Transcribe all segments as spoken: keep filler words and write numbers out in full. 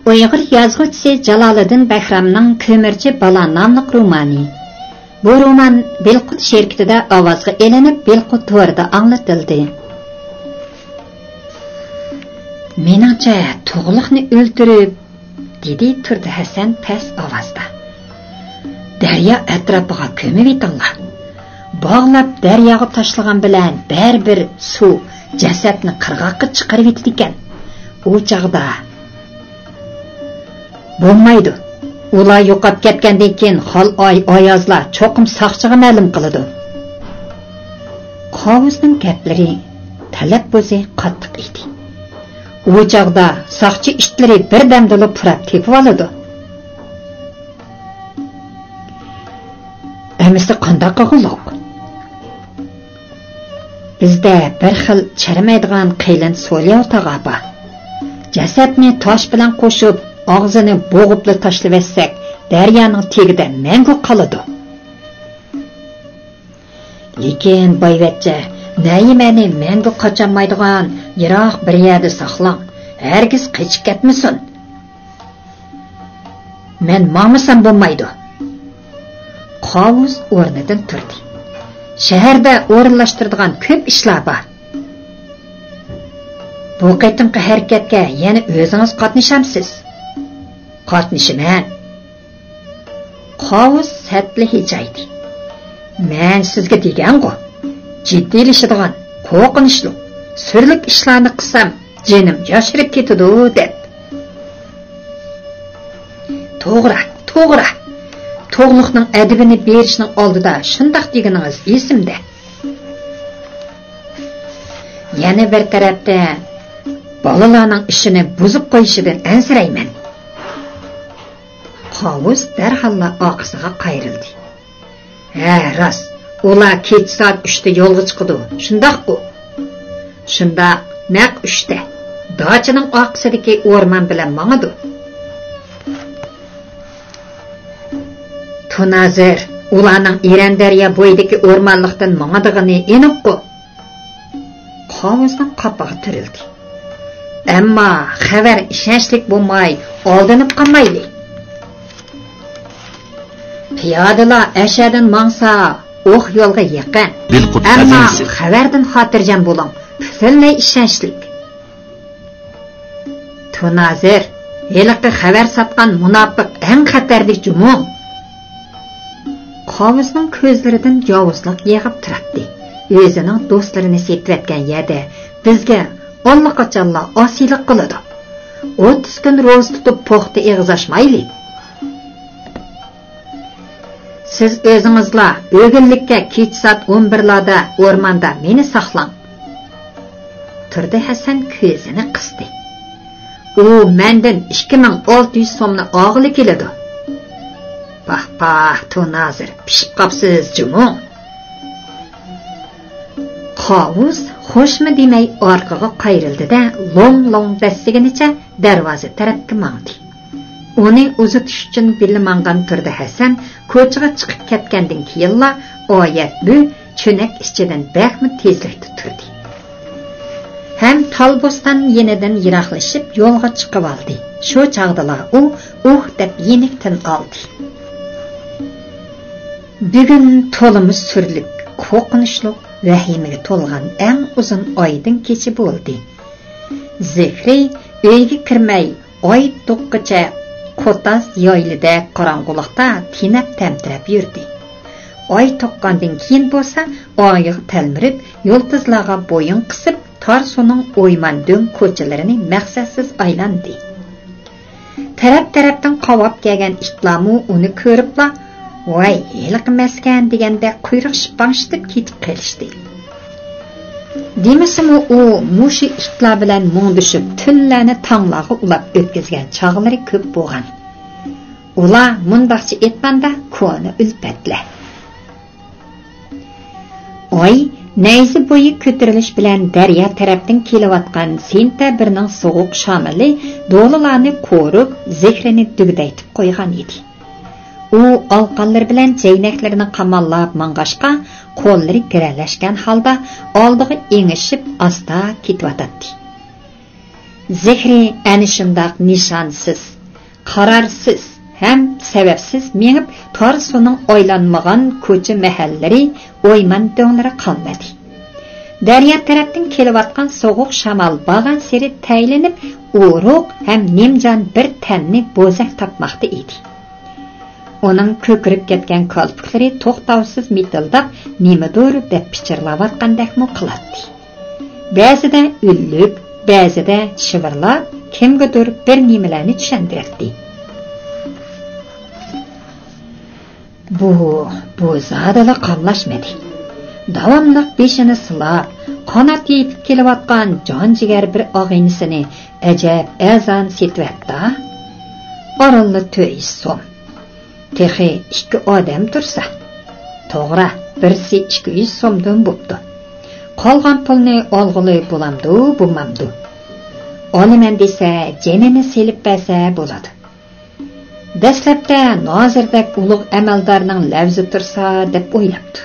ئۇيغۇر يازغۇچىسى جالالىدىن بەھرامنىڭ كۆمۈرچى بالا ناملىق رومانى. بۇ رومان بىلقۇت شىركىتىدە ئاۋازغا ئېلىنىپ، بىلقۇت تورىدا ئاڭلىتىلدى. مېنىڭچە، تۇغلۇقنى ئۆلتۈرۈپ، دېدى تۇردى ھەسەن پەس ئاۋازدا. دەريا ئەتراپىغا كۆمۈۋېتىڭلار. باغلاپ دەرياغا تاشلىغان بىلەن بەرىبىر سۇ جەسەتنى قىرغاققا چىقىرىۋېتىدىكەن. ئۇ چاغدا بولمايدۇ. ئۇلار يوقاپ كەتكەندىن كېيىن خالاي ئايازلار چوقۇم ساقچىغا مەلۇم قىلىدۇ. قاۋۇزنىڭ گەپلىرى تەلەپپۇزى قاتتىق ئىدى. ئۇ چاغدا ساقچى ئىتلىرى بىردەمدىلا پۇراپ تېپىۋالىدۇ. ئەمىسە قانداق قىلغۇلۇق؟ بىزدە بىر خىل چىرىمايدىغان قېلىن سولياۋ تاغار بار. جەسەتنى تاش بىلەن قوشۇپ، ئاغزىنى بوغۇپلا تاشلىۋەتسەك، دەريانىڭ تېگىدە مەڭگۈ قالىدۇ. لېكىن بايۋەچچە، نەيىمەنى مەڭگۈ قاچالمايدىغان يىراق بىر يەردە ساقلاڭ، ھەرگىز قېچىپ كەتمىسۇن. مەن ماڭمىسام بولمايدۇ. قاۋۇز ئورنىدىن تۇردى. شەھەردە ئورۇنلاشتۇرىدىغان كۆپ ئىشلار بار. بۇ قېتىمقى ھەرىكەتكە يەنە ئۆزىڭىز قاتنىشامسىز؟ قاتنىشىمەن. قاۋۇز سەتلا ھىجايدى. مەن سىزگە دېگەنغۇ، جىددىيلىشىدىغان، قورقۇنچلۇق، سۈرلۈك ئىشلارنى قىلسام، جېنىم ياشىرىپ كېتىدۇ دەپ. توغرا، توغرا. تۇغلۇقنىڭ ئەدىپىنى بېرىشنىڭ ئالدىدا شۇنداق دېگىنىڭىز ئېسىمدە. يەنە بىر تەرەپتىن، بالىلارنىڭ ئىشىنى بۇزۇپ قويۇشىدىن ئەنسىرەيمەن. قاۋۇز دەرھاللا ئارقىسىغا قايرىلدى. ھە، راست. ئۇلار كېچە سائەت ئۈچتە يولغا چىقىدۇ، شۇنداققۇ؟ شۇنداق، نەق ئۈچتە. داچىنىڭ ئارقىسىدىكى ئورمان بىلەن ماڭىدۇ. تۇنازىر، ئۇلارنىڭ ئېرەن دەريا بويىدىكى ئورمانلىقتىن ماڭىدىغىنى ئېنىققۇ؟ قاۋۇزنىڭ قاپىقى تۈرۈلدى. ئەمما خەۋەر ئىشەنچلىك بولماي، ئالدىنىپ قالمايلى. پىيادىلا ئەشەدىن ماڭسا، ئوق يولغا يېقىن. بىلقۇت ئەمما غەزەلسىز. خەۋەردىن خاتىرجەم بولۇڭ، پۈتۈنلەي ئىشەنچلىك. تۇنازىر، ھېلىقى خەۋەر ساتقان مۇناپىق ئەڭ خەتەرلىك جۇمۇ. قاۋۇزنىڭ كۆزلىرىدىن ياۋۇزلۇق يېغىپ تۇراتتى. ئۆزىنىڭ دوستلىرىنى سېتىۋەتكەن يەردە بىزگە ئاللىقاچانلا ئاسىيلىق قىلىدۇ. ئوتتۇز كۈن روزا تۇتۇپ پوختا ئېغىز ئاچمايلى. سىز ئۆزىڭىزلا ئۆگۈنلۈككە كېچە سائەت ئون بىرلاردا ئورماندا مېنى ساقلاڭ. تۇردى ھەسەن كۆزىنى قىستى. ئۇ مەندىن ئىككى مىڭ ئالتە يۈز سومنى ئالغىلى كېلىدۇ. پاھ، پاھ، تۇنازىر، پىشىپ قاپسىز جۇمۇ. قاۋۇز خوشمۇ دېمەي ئارقىغا قايرىلدى-دە، لوڭ-لوڭ دەسسىگىنىچە دەرۋازا تەرەپكە ماڭدى. ئۇنى ئۇزىتىش ئۈچۈن بىللە ماڭغان تۇردى ھەسەن كوچىغا چىقىپ كەتكەندىن كېيىنلا ئايەت بۈ چۆنەك ئىچىدىن بەكمۇ تېزلىكتە تۇردى. ھەم تال بوستان يېنىدىن يىراقلىشىپ يولغا چىقىۋالدى. شۇ چاغدىلا ئۇ ئۇھ دەپ يېنىك تىن ئالدى. بۈگۈن تولىمۇ سۈرلۈك، قورقۇنچلۇق، ۋەھىمىگە تولغان ئەڭ ئۇزۇن ئايدىڭ كېچە بولدى. زېھرى ئۆيگە كىرمەي، ئاي تۇغقىچە قوتاز يايلىدەك قاراڭغۇلۇقتا تېنەپ-تەمتىرەپ يۈردى. ئاي تۇغقاندىن كېيىن بولسا ئايىغى تەلمۈرۈپ، يۇلتۇزلارغا بويۇن قىسىپ، تار سۇنىڭ ئويمان دۆڭ كوچىلىرىنى مەقسەتسىز ئايلاندى. تەرەپ-تەرەپتىن قاۋاپ كەلگەن ئىتلارمۇ ئۇنى كۆرۈپلا، ۋاي، ھېلىقى مەسكەن دېگەندەك قۇيرۇق شىپپاڭشىتىپ كېتىپ قېلىشتى. دېمىسىمۇ ئۇ مۇشۇ ئىتلار بىلەن مۇڭدىشىپ تۈنلەرنى تاڭلارغا ئۇلاپ ئۆتكۈزگەن چاغلىرى كۆپ بولغان. ئۇلار مۇنداقچە ئېيتقاندا كونا ئۈلپەتلەر. ئاي نەيزە بويى كۆتۈرۈلۈش بىلەن دەريا تەرەپتىن كېلىۋاتقان سېنتەبىرنىڭ سوغۇق شامىلى دولىلارنى قورۇپ، زېھرىنى دۈگدەيتىپ قويغان ئىدى. ئۇ ئالقانلىرى بىلەن جەينەكلىرىنى قاماللاپ ماڭغاچقا، قوللىرى گىرەلەشكەن ھالدا ئالدىغا ئېڭىشىپ ئاستا كېتىۋاتاتتى. زېھرى ئەنە شۇنداق نىشانسىز، قارارسىز ھەم سەۋەبسىز مېڭىپ، تار سۇنىڭ ئايلانمىغان كوچا-مەھەللىلىرى، ئويمان دۆڭلىرى قالمىدى. دەريا تەرەپتىن كېلىۋاتقان سوغۇق شامال بارغانسېرى تەيلىنىپ، ئورۇق ھەم نىمجان بىر تەننى بوزەك تاپماقتا ئىدى. ئۇنىڭ كۆكىرىپ كەتكەن كالپۇكلىرى توختاۋسىز مىتىلداپ، نېمىدۇر دەپ پىچىرلاۋاتقاندەكمۇ قىلاتتى. بەزىدە ئۈنلۈك، بەزىدە شىۋىرلاپ، كىمگىدۇر بىر نېمىلەرنى چۈشەندۈرەتتى. بۇ، بۇ زادىلا قاملاشمىدى. داۋاملىق بېشىنى سىلاپ، قانات يېيىپ كېلىۋاتقان جان-جىگەر بىر ئاغىنىسىنى ئەجەب ئەرزان سېتىۋەتتى. ئارانلا تۆت يۈز سوم. تېخى ئىككى ئادەم تۇرسا. توغرا، بىرسى ئىككى يۈز سومدىن بوپتۇ. قالغان پۇلنى ئالغىلى بولامدۇ، بولمامدۇ؟ ئالىمەن دېسە، جېنىنى سېلىپ بەرسە بولىدۇ. دەسلەپتە نازىردەك ئۇلۇغ ئەمەلدارنىڭ لەۋزى تۇرسا دەپ ئويلاپتۇ.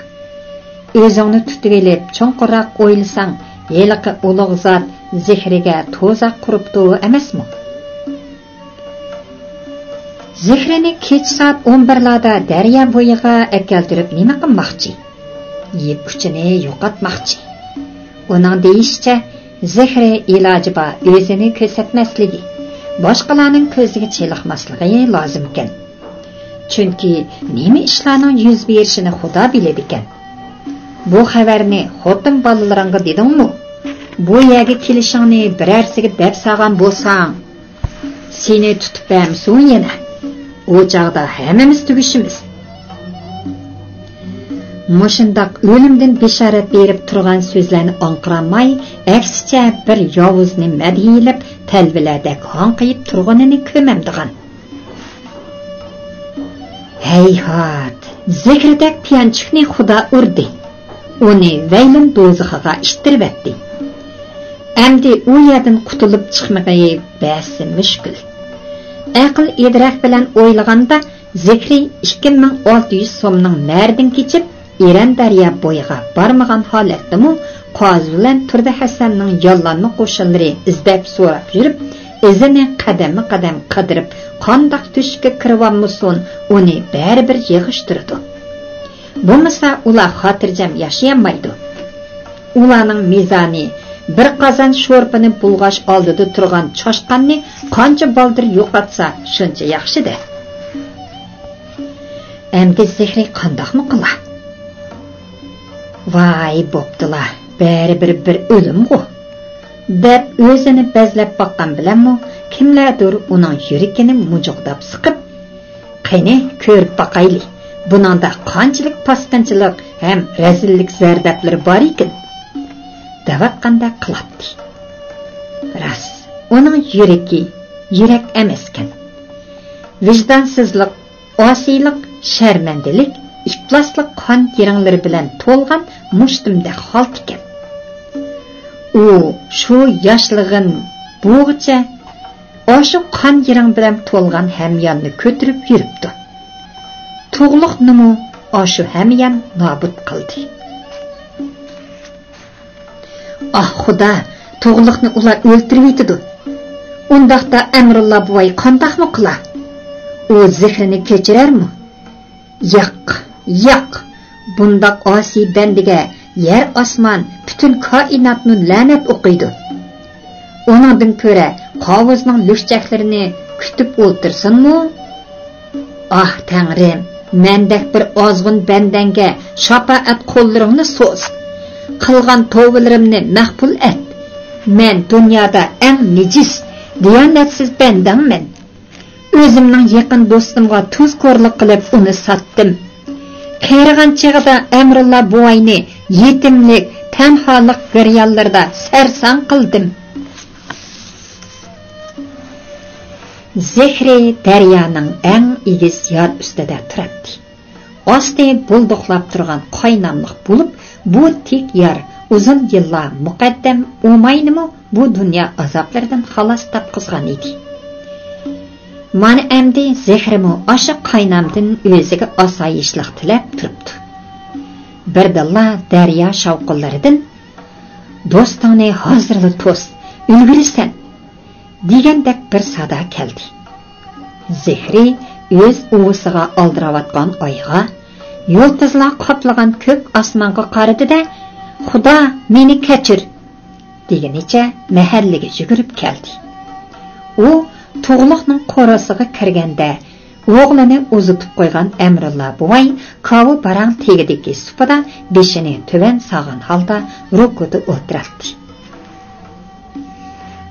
ئۆزۈڭنى تۇتۇۋېلىپ، چوڭقۇرراق ئويلىساڭ، ھېلىقى ئۇلۇغ زات زېھرىگە تۇزاق قۇرۇپتۇ ئەمەسمۇ؟ زېھرىنى كېچە سائەت ئون بىرلاردا دەريا بويىغا ئەكەلدۈرۈپ نېمە قىلماقچى؟ يىپ ئۇچىنى يوقاتماقچى. ئۇنىڭ دېيىشىچە، زېھرى ئىلاجى بار ئۆزىنى كۆرسەتمەسلىكى، باشقىلارنىڭ كۆزىگە چېلىقماسلىقى لازىمكەن. چۈنكى نېمە ئىشلارنىڭ يۈز بېرىشىنى خۇدا بىلىدىكەن. بۇ خەۋەرنى خوتۇن بالىلىرىڭغا دېدىڭمۇ؟ بۇ يەرگە كېلىشىڭنى بىرەرسىگە دەپ سالغان بولساڭ، سېنى تۇتۇپ بەرمىسۇن يەنە. ئۇ چاغدا ھەممىمىز تۈگىشىمىز. مۇشۇنداق ئۆلۈمدىن بېشارەت بېرىپ تۇرغان سۆزلەرنى ئاڭقىرالماي، ئەكسىچە بىر ياۋۇزنى مەدھىيلەپ، تەلۋىلەردەك ھاڭقىيىپ تۇرغىنىنى كۆرمەمدىغان. ھەيھات، زېھىردەك پىيانچۇكنى خۇدا ئۇردى. ئۇنى ۋەيلۇن دوزىخىغا ئىتتىرىۋەتتى. ئەمدى ئۇ يەردىن قۇتۇلۇپ چىقمىقى بەسى مۈشكۈل. ئەقىل ئىدراك بىلەن ئويلىغاندا، زېھرى ئىككى مىڭ ئالتە يۈز سومنىڭ نەرىدىن كېچىپ، ئېرەن دەريا بويىغا بارمىغان ھالەتتىمۇ، قازى بىلەن تۇردى ھەسەننىڭ ياللانما قوشۇنلىرى ئىزدەپ سوراپ يۈرۈپ، ئىزىنى قەدەممۇ قەدەم قىدىرىپ، قانداق تۆشۈككە كىرىۋالمىسۇن، ئۇنى بەرىبىر يىغىشتۇرىدۇ. بولمىسا ئۇلار خاتىرجەم ياشىيالمايدۇ. ئۇلارنىڭ مىزانى بىر قازان شورپىنى بۇلغاش ئالدىدا تۇرغان چاشقاننى قانچە بالدۇر يوقاتسا، شۇنچە ياخشىدە. ئەمدى زېھرى قانداقمۇ قىلا؟ ۋاي، بوپتۇلا، بەرىبىر بىر ئۆلۈمغۇ، دەپ ئۆزىنى بەزلەپ باققان بىلەنمۇ، كىملەردۇر ئۇنىڭ يۈرىكىنى مۇجۇقداپ سىقىپ، قېنى، كۆرۈپ باقايلى، بۇنىڭدا قانچىلىك پاسقىنچىلىق ھەم رەزىللىك زەردەپلىرى بار ئىكەن، دەۋاتقاندەك قىلاتتى. راست، ئۇنىڭ يۈرىكى يۈرەك ئەمەسكەن. ۋىجدانسىزلىق، ئاسىيلىق، شەرمەندىلىك، ئىپلاسلىق قان يىرىڭلىرى بىلەن تولغان مۇشتۇمدەك خالتىكەن. ئۇ شۇ ياشلىغىن بوغىچە ئاشۇ قان يىرىڭ بىلەن تولغان ھەمياننى كۆتۈرۈپ يۈرۈپتۇ. تۇغلۇقنىمۇ ئاشۇ ھەميان نابۇت قىلدى. ئاھ، خۇدا، تۇغلۇقنى ئۇلار ئۆلتۈرۈۋېتىدۇ. ئۇنداقتا ئەمرۇللا بوۋاي قانداقمۇ قىلا؟ ئۇ زېھرىنى كەچۈرەرمۇ؟ ياق، ياق! بۇنداق ئاسىي بەندىگە يەر-ئاسمان، پۈتۈن كائىناتمۇ لەنەت ئوقۇيدۇ. ئۇنىڭدىن كۆرە قاۋۇزنىڭ لۈكچەكلىرىنى كۈتۈپ ئولتۇرسۇنمۇ؟ ئاھ، تەڭرىم، مەندەك بىر ئازغۇن بەندەڭگە شاپائەت قوللىرىڭنى سوز. قىلغان توۋىلىرىمنى مەقبۇل ئەت. مەن دۇنيادا ئەڭ نىجىس، دىيانەتسىز بەندەڭمەن. ئۆزۈمنىڭ يېقىن دوستۇمغا تۇزكورلۇق قىلىپ، ئۇنى ساتتىم. قېرىغان چېغىدا ئەمرۇللا بوۋاينى يېتىملىك، تەنھالىق گىريانلىرىدا سەرسان قىلدىم. زېھرى دەريانىڭ ئەڭ ئېگىز يار ئۈستىدە تۇراتتى. ئاستى بۇلدۇقلاپ تۇرغان قايناملىق بولۇپ، بۇ تىك يار ئۇزۇن يىللار مۇقەددەم ئۇماينىمۇ بۇ دۇنيا ئازابلىرىدىن خالاس تاپقۇزغان ئىدى. مانا ئەمدى زېھرىمۇ ئاشۇ قاينامدىن ئۆزىگە ئاسايىشلىق تىلەپ تۇرۇپتۇ. بىردىنلا دەريا شاۋقۇنلىرىدىن، «دوستۇڭنى ھازىرلا توس، ئۈلگۈرىسەن!» دېگەندەك بىر سادا كەلدى. زېھرى ئۆز ئۇۋىسىغا ئالدىراۋاتقان ئايغا، يۇلتۇزلار قاپلىغان كۆك ئاسمانغا قارىدى-دە، «خۇدا، مېنى كەچۈر!» دېگىنىچە مەھەللىگە يۈگۈرۈپ كەلدى. ئۇ تۇغلۇقنىڭ قورۇسىغا كىرگەندە، ئوغلىنى ئۇزىتىپ قويغان ئەمرۇللا بوۋاي كاۋا باراڭ تېگىدىكى سۇپىدا بېشىنى تۆۋەن سالغان ھالدا رۇكۇدا ئولتۇراتتى.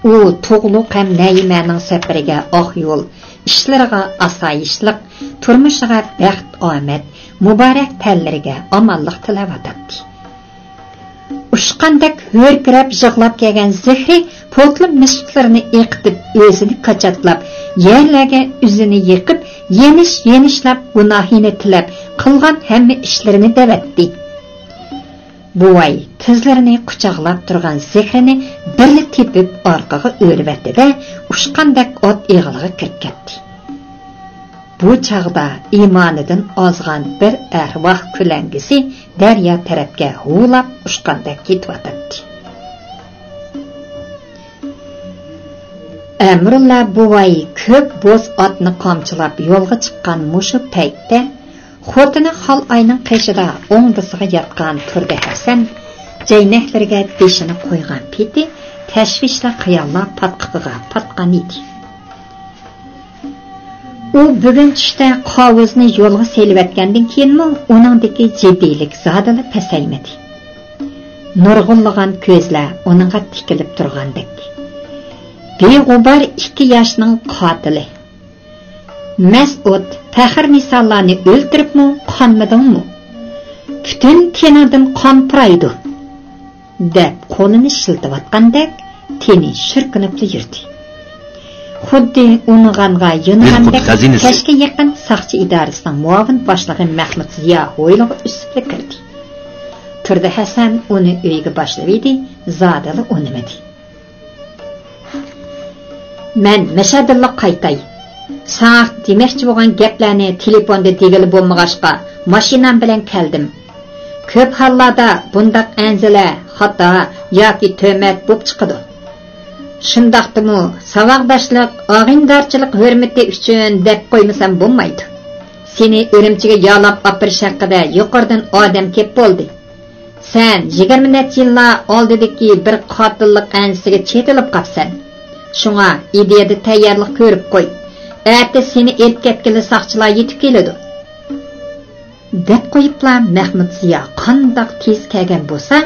ئۇ تۇغلۇق ھەم نەيىمەنىڭ سەپىرىگە ئاق يول، ئىشلىرىغا ئاسايىشلىق، تۇرمۇشىغا بەخت-ئامەت، مۇبارەك تەنلىرىگە ئامانلىق تىلەۋاتاتتى. ئۇچقاندەك ھۆركىرەپ يىغلاپ كەلگەن زېھرى پوتلا مۈشۈكلىرىنى ئېقىتىپ، ئۆزىنى كاچاتلاپ، يەرلەرگە ئۆزىنى يېقىپ، يېنىش-يېنىشلاپ گۇناھىنى تىلەپ، قىلغان ھەممە ئىشلىرىنى دەۋەتتى. بوۋاي تىزلىرىنى قۇچاقلاپ تۇرغان زېھرىنى بىرلا تېپىپ ئارقىغا ئۆرۈۋەتتى-دە، ئۇچقاندەك ئات ئېغىلىغا كىرىپ كەتتى. بۇ چاغدا ئىمانىدىن ئازغان بىر ئەرۋاھ كۆلەڭگىسى دەريا تەرەپكە ھۇۋلاپ ئۇچقاندەك كېتىۋاتاتتى. ئەمرۇللا بوۋاي كۆك بوز ئاتنى قامچىلاپ يولغا چىققان مۇشۇ پەيتتە، خوتۇنى خالئاينىڭ قېشىدا ئوڭدىسىغا ياتقان تۇردى ھەسەن جەينەكلىرىگە بېشىنى قويغان پېتى تەشۋىشلىك خىياللار پاتقىقىغا پاتقان ئىدى. ئۇ بۈگۈن چۈشتە قاۋۇزنى يولغا سېلىۋەتكەندىن كېيىنمۇ ئۇنىڭدىكى جىددىيلىك زادىلا پەسەيمىدى. نۇرغۇنلىغان كۆزلەر ئۇنىڭغا تىكىلىپ تۇرغاندەك. بىغۇبار ئىككى ياشنىڭ قاتىلى. مەسئۇد، پەخىرنىسالارنى ئۆلتۈرۈپمۇ قانمىدىڭمۇ؟ پۈتۈن تېنىڭدىن قان پۇرايدۇ، دەپ قولىنى شىلتىۋاتقاندەك تېنى شۈركۈنۈپلا يۈردى. خۇددى ئۇنىغانغا يونىغاندەك كەچكە يېقىن ساقچى ئىدارىسىنىڭ مۇئاۋىن باشلىقى مەخمۇت زىيا ھويلىغا ئۈسۈپلا كىردى. تۇردى ھەسەن ئۇنى ئۆيگە باشلىۋىدى، زادىلا ئۇنىمىدى. مەن مەشەدىنلا قايتاي. ساڭا دېمەكچى بولغان گەپلەرنى تېلېفوندا دېگىلى بولمىغاچقا، ماشىنام بىلەن كەلدىم. كۆپ ھاللاردا بۇنداق ئەنزىلە خاتا ياكى تۆھمەت بولۇپ چىقىدۇ. شۇنداقتىمۇ، ساۋاقداشلىق، ئاغىنىدارچىلىق ھۆرمىتى ئۈچۈن دەپ قويمىسام بولمايدۇ. سېنى ئۈرۈمچىگە يالاپ ئاپىرىش ھەققىدە يۇقىرىدىن ئادەم كېلىپ بولدى. سەن يىگىرمە نەچچە يىللار ئالدىدىكى بىر قاتىللىق ئەنزىسىگە چېتىلىپ قاپسەن. شۇڭا ئىدىيەدە تەييارلىق كۆرۈپ قوي. ئەتە سېنى ئېلىپ كەتكىلى ساقچىلار يېتىپ كېلىدۇ. دەپ قويۇپلا مەخمۇت زىيا قانداق تېز كەلگەن بولسا،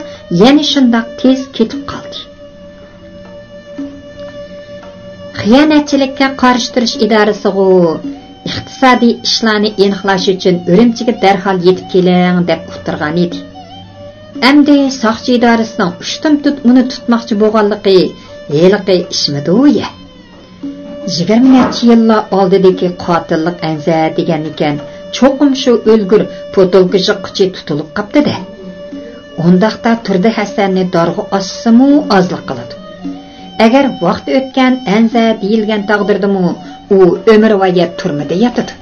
يەنە شۇنداق تېز كېتىپ قالدى. خىيانەتچىلىككە قارشى تۇرۇش ئىدارىسىغۇ ئىقتىسادىي ئىشلارنى ئېنىقلاش ئۈچۈن ئۈرۈمچىگە دەرھال يېتىپ كېلىڭ دەپ ئۇقتۇرغان ئىدى. ئەمدى ساقچى ئىدارىسىنىڭ ئۇشتۇمتۇت ئۇنى تۇتماقچى بولغانلىقى ھېلىقى ئىشمىدۇ يە؟ يىگىرمە نەچچە يىللار ئالدىدىكى قاتىللىق ئەنزە دېگەنمىكەن، چوقۇم شۇ ئۆلگۈر پوتۇلكا يىغقۇچى تۇتۇلۇپ قاپتۇ-دە. ئۇنداقتا تۇردى ھەسەننى دارغا ئاسسىمۇ ئازلىق قىلىدۇ. ئەگەر ۋاقتى ئۆتكەن ئەنزە دېيىلگەن تەقدىردىمۇ ئۇ ئۆمۈرۋايەت تۈرمىدە ياتىدۇ.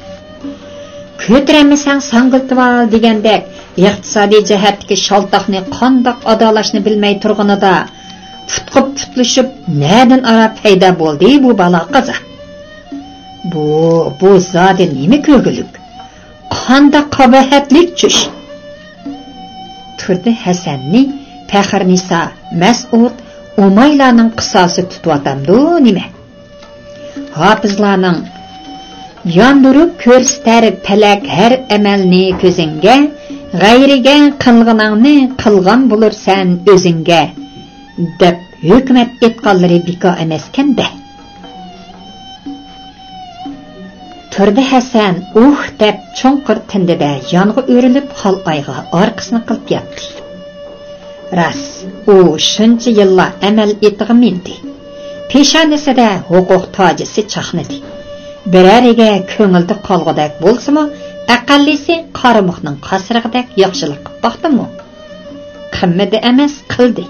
كۆتۈرەلمىسەڭ ساڭگىلىتىۋال دېگەندەك، ئىقتىسادىي جەھەتتىكى شالتاقنى قانداق ئادالاشنى بىلمەي تۇرغىنىدا، پۇتقا پۇتلىشىپ، نەدىن ئارا پەيدا بولدى بۇ بالا-قازا؟ بۇ، بۇ زادى نېمە كۆرگۈلۈك؟ قانداق قاباھەتلىك چۈش! تۇردى ھەسەننى پەخىرنىسا، مەسئۇد، ئۇمايلارنىڭ قىساسى تۇتۇۋاتامدۇ نېمە؟ ھاپىزلارنىڭ: «ياندۇرۇپ كۆرسىتەر پەلەك ھەر ئەمەلنى كۆزۈڭگە، غەيرىگە قىلغىنىڭنى قىلغان بولۇرسەن ئۆزۈڭگە» دەپ ھۆكۈمەت ئېيتقانلىرى بىكار ئەمەسكەن-دە. تۇردى ھەسەن «ئۇھ» دەپ چوڭقۇر تىندى-دە، يانغا ئۆرۈلۈپ خالئايغا ئارقىسىنى قىلىپ ياتتى. راست، ئۇ شۇنچە يىللار ئەمەل ئېتىغا مىندى. پېشانىسىدە ھوقۇق تاجىسى چاقنىدى. بىرەرىگە كۆڭۈلدە قالغۇدەك بولسىمۇ، ئەقەللىسى قارىمۇخنىڭ قاسرىقىدەك ياخشىلىق قىپ باقتىمۇ؟ قىلمىدى ئەمەس، قىلدى.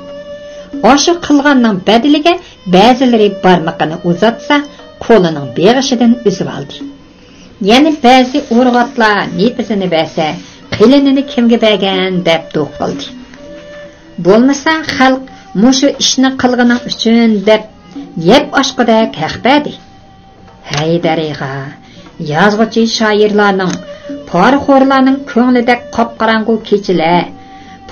ئاشۇ قىلغاننىڭ بەدىلىگە بەزىلىرى بارمىقىنى ئۇزاتسا، قولىنىڭ بېغىشىدىن ئۈزۈۋالدى. يەنە بەزى ئۇرغۇتلار نېپىزىنى بەرسە، قېلىنىنى كىمگە بەرگەن دەپ دوق قىلدى. بولمىسا خەلق مۇشۇ ئىشنى قىلغىنىڭ ئۈچۈن دەپ يەپ ئاشقۇدەك ھەق بەردى. ھەي دەرىغا، يازغۇچى شائىرلارنىڭ، پارىخورلارنىڭ كۆڭلىدەك قاپقاراڭغۇ كېچىلەر،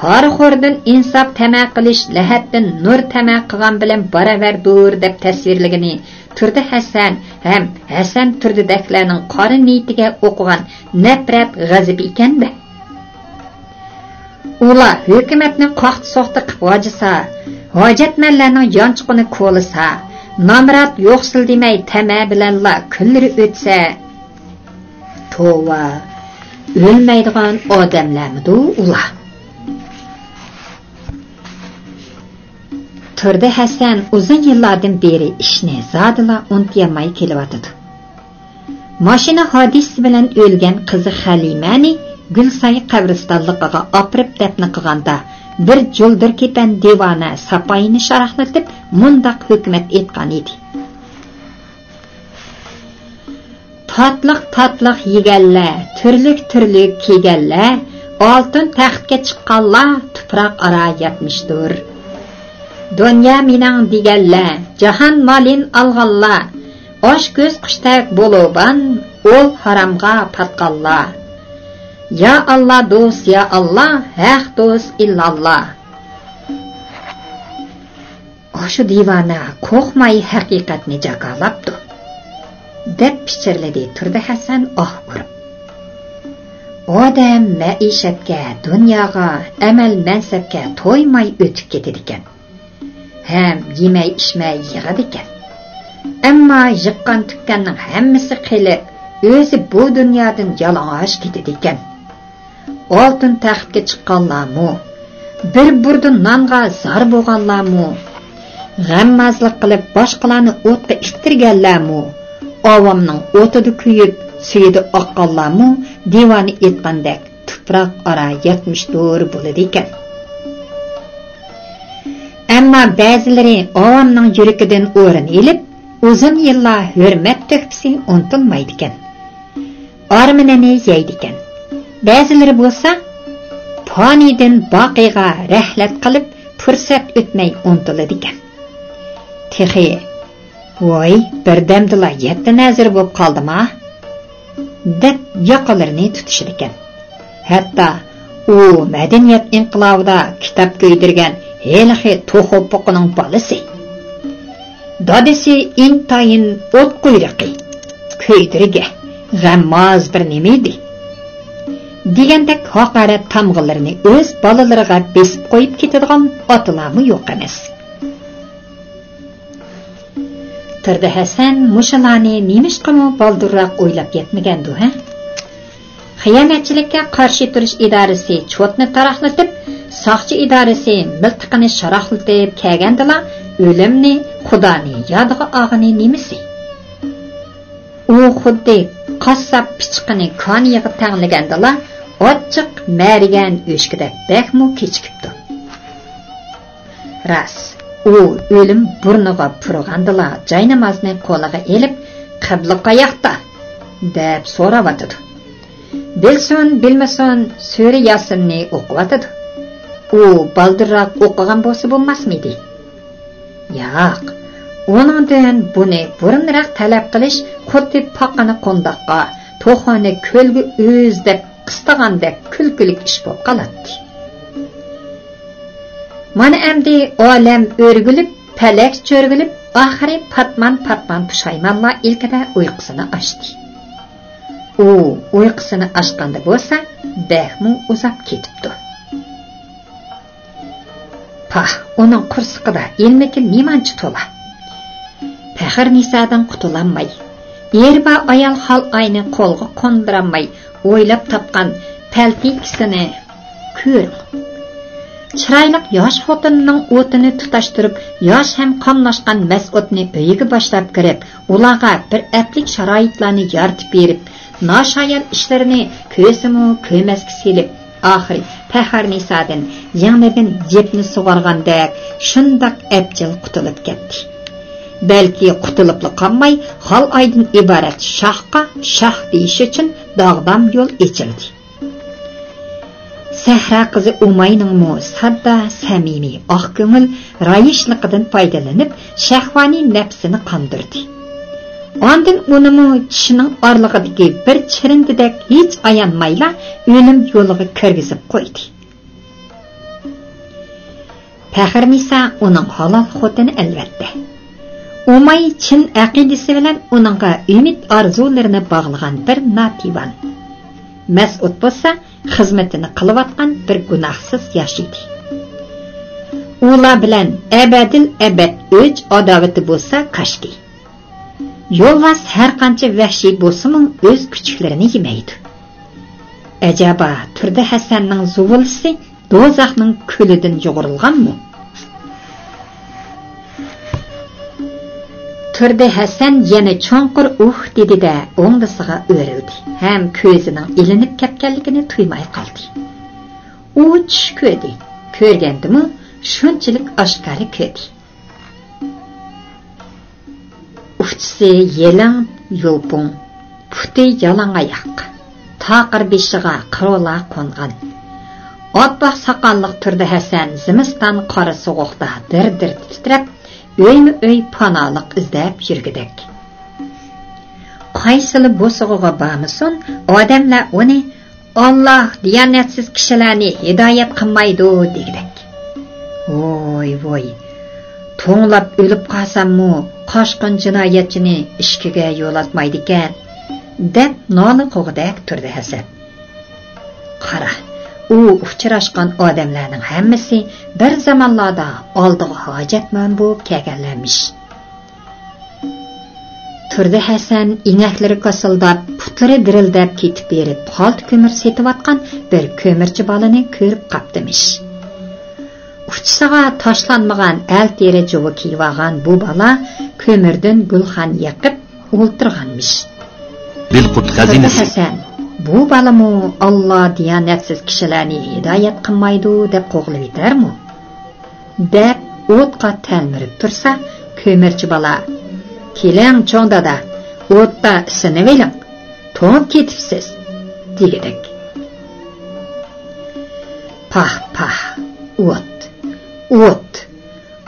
پارىخوردىن ئىنساپ تەمە قىلىش لەھەتتىن نۇر تەمە قىلغان بىلەن باراۋەردۇر دەپ تەسۋىرلىگىنى تۇردى ھەسەن ھەم ھەسەن تۇردىدەكلەرنىڭ قارا نىيىتىگە ئوقۇغان نەپرەت غەزىپى ئىكەن-دە. ئۇلار ھۆكۈمەتنى قاقتى-سوقتى قىپ غاجىسا، ھاجەتمەنلەرنىڭ يانچۇقىنى كولىسا، نامرات يوقسۇل دېمەي تەمە بىلەنلا كۈنلىرى ئۆتسە، توۋا، ئۆلمەيدىغان ئادەملەرمىدۇ ئۇلار؟ تۇردى ھەسەن ئۇزۇن يىللاردىن بېرى ئىشنى زادىلا ئۇنتۇيالماي كېلىۋاتىدۇ. ماشىنا ھادىسىسى بىلەن ئۆلگەن قىزى خەلىمەنى گۈلساي قەبرىستانلىقىغا ئاپىرىپ دەپنە قىلغاندا، بىر جۇلدۇر كېپەن دىۋانە ساپايىنى شاراقلىتىپ مۇنداق ھۆكۈمەت ئېيتقان ئىدى: تاتلىق-تاتلىق يېگەنلەر، تۈرلۈك-تۈرلۈك كىيگەنلەر، ئالتۇن تەختكە چىققانلار تۇپراق ئارا ياتمىشتۇر. دۇنيا مېنىڭ دېگەنلەر، جاھان مالىن ئالغانلار، ئاچ كۆز قۇشتەك بولۇبان، ئول ھارامغا پاتقانلار. يا ئاللا دوست، يا ئاللا، ھەق دوست ئىللاللا. ئاشۇ دىۋانە قورقماي ھەقىقەتنى جاكارلاپتۇ، دەپ پىچىرلىدى تۇردى ھەسەن ئاھ ئۇرۇپ. ئادەم مەئىشەتكە، دۇنياغا، ئەمەل-مەنسەپكە تويماي ئۆتۈپ كېتىدىكەن. ھەم يېمەي-ئىچمەي يىغىدىكەن. ئەمما يىغقان تۈگكەننىڭ ھەممىسى قېلىپ، ئۆزى بۇ دۇنيادىن يالىڭاچ كېتىدىكەن. ئالتۇن تەختكە چىققانلارمۇ، بىر بۇردا نانغا زار بولغانلارمۇ، غەممازلىق قىلىپ باشقىلارنى ئوتقا ئىتتىرگەنلەرمۇ، ئاۋامنىڭ ئوتىدا كۆيۈپ، سۈيىدە ئاققانلارمۇ دىۋانە ئېيتقاندەك تۇپراق ئارا ياتمىشتۇر بولىدىكەن. ئەمما بەزىلىرى ئاۋامنىڭ يۈرىكىدىن ئورۇن ئېلىپ، ئۇزۇن يىللار ھۆرمەت تۆھپىسى ئۇنتۇلمايدىكەن. ئارمىنىنى يەيدىكەن. بەزىلىرى بولسا پانىيدىن باقىيغا رەھلەت قىلىپ، پۇرسەت ئۆتمەي ئۇنتۇلىدىكەن. تېخى، ۋاي، بىردەمدىلا يەتتە نەزىر بولۇپ قالدىما؟ دەپ ياقىلىرىنى تۇتۇشىدىكەن. ھەتتا ئۇ مەدەنىيەت ئىنقىلابىدا كىتاب كۆيدۈرگەن ھېلىقى توخۇ پوقىنىڭ بالىسى. دادىسى ئىنتايىن ئوت قۇيرۇقى، كۆيدۈرگە، غەمماز بىر نېمە ئىدى. دېگەندەك ھاقارەت تامغىلىرىنى ئۆز بالىلىرىغا بېسىپ قويۇپ كېتىدىغان ئاتىلارمۇ يوق ئەمەس. تۇردى ھەسەن مۇشۇلارنى نېمىشقىمۇ بالدۇرراق ئويلاپ يەتمىگەندۇ، ھە؟ خىيانەتچىلىككە قارشى تۇرۇش ئىدارىسى چوتنى تاراقلىتىپ، ساقچى ئىدارىسى مىلتىقىنى شاراقلىتىپ كەلگەندىلا، ئۆلۈمنى، خۇدانى يادىغا ئالغىنى نېمىسى؟ ئۇ خۇددى قاسساپ پىچىقىنى كانىيىغا تەڭلىگەندىلا، ئاچچىق مەرىگەن ئۆچكىدەك بەكمۇ كېچىكىپتۇ. راست، ئۇ ئۆلۈم بۇرنىغا پۇرىغاندىلا جاينامازنى قولىغا ئېلىپ، «قىبلە قاياقتا؟» دەپ سوراۋاتىدۇ. بىلسۇن، بىلمىسۇن، سۈرە ياسىننى ئوقۇۋاتىدۇ. ئۇ بالدۇرراق ئوقۇغان بولسا بولماسمىدى؟ ياق، ئۇنىڭدىن بۇنى بۇرۇنراق تەلەپ قىلىش خۇددى پاقىنى قونداققا، توخۇنى كۆلگە ئۈز دەپ قىستىغاندەك كۈلكىلىك ئىش بولۇپ قالاتتى. مانا ئەمدى ئالەم ئۆرگۈلۈپ، پەلەك چۆرگۈلۈپ، ئاخىرى پاتمان-پاتمان پۇشايمانلار ئىلكىدە ئۇيقۇسىنى ئاچتى. ئۇ ئۇيقۇسىنى ئاچقاندا بولسا، بەكمۇ ئۇزاپ كېتىپتۇ. پاھ، ئۇنىڭ قورسىقىدا ئىلمىكى نېمانچە تولا! پەخىرنىسادىن قۇتۇلالماي، ئېرى بار ئايال خالئاينى قولغا قوندۇرالماي ئويلاپ تاپقان پەلتىكىسىنى كۆرۈڭ. چىرايلىق ياش خوتۇننىڭ ئوتىنى تۇتاشتۇرۇپ، ياش ھەم قاملاشقان مەسئۇدنى ئۆيىگە باشلاپ كىرىپ، ئۇلارغا بىر ئەپلىك شارائىتلارنى يارىتىپ بېرىپ، ناشايان ئىشلىرىنى كۆرسىمۇ كۆرمەسكە سېلىپ، ئاخىرى پەخەرنىسادىن يىڭنىدىن يىپنى سۇغارغاندەك شۇنداق ئەپچىل قۇتۇلۇپ كەتتى. بەلكى قۇتۇلۇپلا قالماي، خالئايدىن ئىبارەت شاھقا شاھ دېيىش ئۈچۈن داغدام يول ئېچىلدى. سەھرا قىزى ئۇماينىڭمۇ ساددا، سەمىمىي، ئاق كۆڭۈل، رايىشلىقىدىن پايدىلىنىپ، شەھۋانىي نەپسىنى قاندۇردى. ئاندىن ئۇنىمۇ چىشىنىڭ ئارىلىقىدىكى بىر چىرىندىدەك ھېچ ئايانمايلا ئۆلۈم يولىغا كىرگۈزۈپ قويدى. پەخرىنىسا ئۇنىڭ ھالال خوتۇنى ئەلۋەتتە. ئۇماي چىن ئەقىدىسى بىلەن ئۇنىڭغا ئۈمىد ئارزۇلىرىنى باغلىغان بىر ناتىۋان. مەسئۇد بولسا خىزمىتىنى قىلىۋاتقان بىر گۇناھسىز ياش ئىدى. ئۇلار بىلەن ئەبەدىل ئەبەد ئۆچ ئاداۋىتى بولسا كاشكى. يولۋاس ھەرقانچە ۋەھشىي بولسىمۇ ئۆز كۈچۈكلىرىنى يېمەيدۇ. ئەجەبا، تۇردى ھەسەننىڭ زۇۋۇلىسى دوزاخنىڭ كۆلىدىن يۇغۇرۇلغانمۇ؟ تۇردى ھەسەن يەنە چوڭقۇر ئۇھ دېدى-دە، ئوڭدىسىغا ئۆرۈلدى ھەم كۆزىنىڭ ئىلىنىپ كەتكەنلىكىنى تۇيماي قالدى. ئۇ چۈش كۆردى، كۆرگەندىمۇ شۇنچىلىك ئاشكارا كۆردى. ئۇچىسى يېلىڭ يوپۇڭ، پۇتى يالاڭ ئاياق، تاقىر بېشىغا قىرولا قونغان. ئاپئاق ساقاللىق تۇردى ھەسەن زىمىستان قارا سوغۇقتا دىر-دىر تىترەپ، ئۆيمۇ-ئۆي پاناھلىق ئىزدەپ يۈرگۈدەك. قايسىلا بوسۇغىغا بارمىسۇن، ئادەملەر ئۇنى «ئاللا دىيانەتسىز كىشىلەرنى ھىدايەت قىلمايدۇ» دېگۈدەك. ۋوي، ۋوي، توڭلاپ ئۆلۈپ قالساممۇ قاچقان جىنايەتچىنى ئىشىكىگە يولاتمايدىكەن، دەپ نالە قىلغۇدەك تۇردى ھەسەن. قارا، ئۇ ئۇچراشقان ئادەملەرنىڭ ھەممىسى بىر زامانلاردا ئالدىغا ھاجەتمەن بولۇپ كەلگەنلەرمىش. تۇردى ھەسەن ئىنەكلىرى كاسىلداپ، پۇتلىرى دىرىلدەپ كېتىپ بېرىپ، خالتا كۆمۈر سېتىۋاتقان بىر كۆمۈرچى بالىنى كۆرۈپ قاپتىمىش. ئۇچىسىغا تاشلانمىغان ئەل تېرە جۇۋا كىيىۋالغان بۇ بالا كۆمۈردىن گۈلخان يېقىپ ئولتۇرغانمىش. بىلقۇت خەزىنىسى. تۇردى ھەسەن، بۇ بالىمۇ «ئاللا دىيانەتسىز كىشىلەرنى ھىدايەت قىلمايدۇ» دەپ قوغلىۋېتەرمۇ؟ دەپ ئوتقا تەلمۈرۈپ تۇرسا، كۆمۈرچى بالا: «كېلىڭ، چوڭ دادا، ئوتتا ئىسسىنىۋېلىڭ، توڭۇپ كېتىپسىز» دېگۈدەك. پاھ، پاھ، ئوت، ئوت!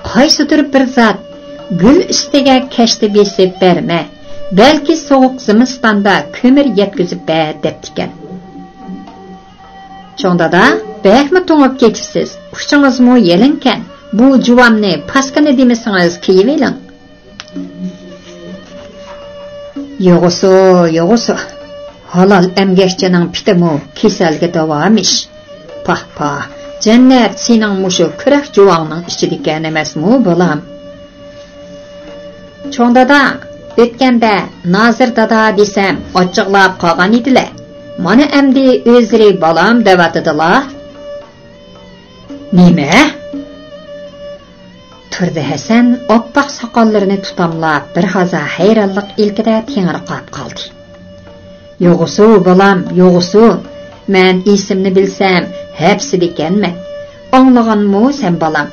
قايسىدۇر بىر زات «گۈل ئۈستىگە كەشتە بېسىپ بەرمە، بەلكى سوغۇق زىمىستاندا كۆمۈر يەتكۈزۈپ بەر» دەپتىكەن. چوڭ دادا، بەكمۇ توڭۇپ كېتىپسىز، ئۇچىڭىزمۇ يېلىڭكەن، بۇ جۇۋامنى پاسكىنا دېمىسىڭىز كىيىۋېلىڭ. يوغىسۇ، يوغىسۇ، ھالال ئەمگەكچىنىڭ پىتىمۇ كېسەلگە داۋامىش. پاھ، پاھ، جەننەت سېنىڭ مۇشۇ كۈرەك جۇۋاڭنىڭ ئىچىدىكەن ئەمەسمۇ، بالام؟ چوڭ دادا، ئۆتكەندە نازىر دادا دېسەم ئاچچىقلاپ قالغان ئىدىلە. مانا ئەمدى ئۆزلىرى بالام دەۋاتىدىلا. نېمە؟ تۇردى ھەسەن ئاپئاق ساقاللىرىنى تۇتاملاپ، بىر ھازا ھەيرانلىق ئىلكىدە تېڭىرقاپ قالدى. يوغىسۇ، بالام، يوغىسۇ. مەن ئېسىمنى بىلسەم، ھەپسىدىكەنمەن. ئاڭلىغانمۇ سەن، بالام؟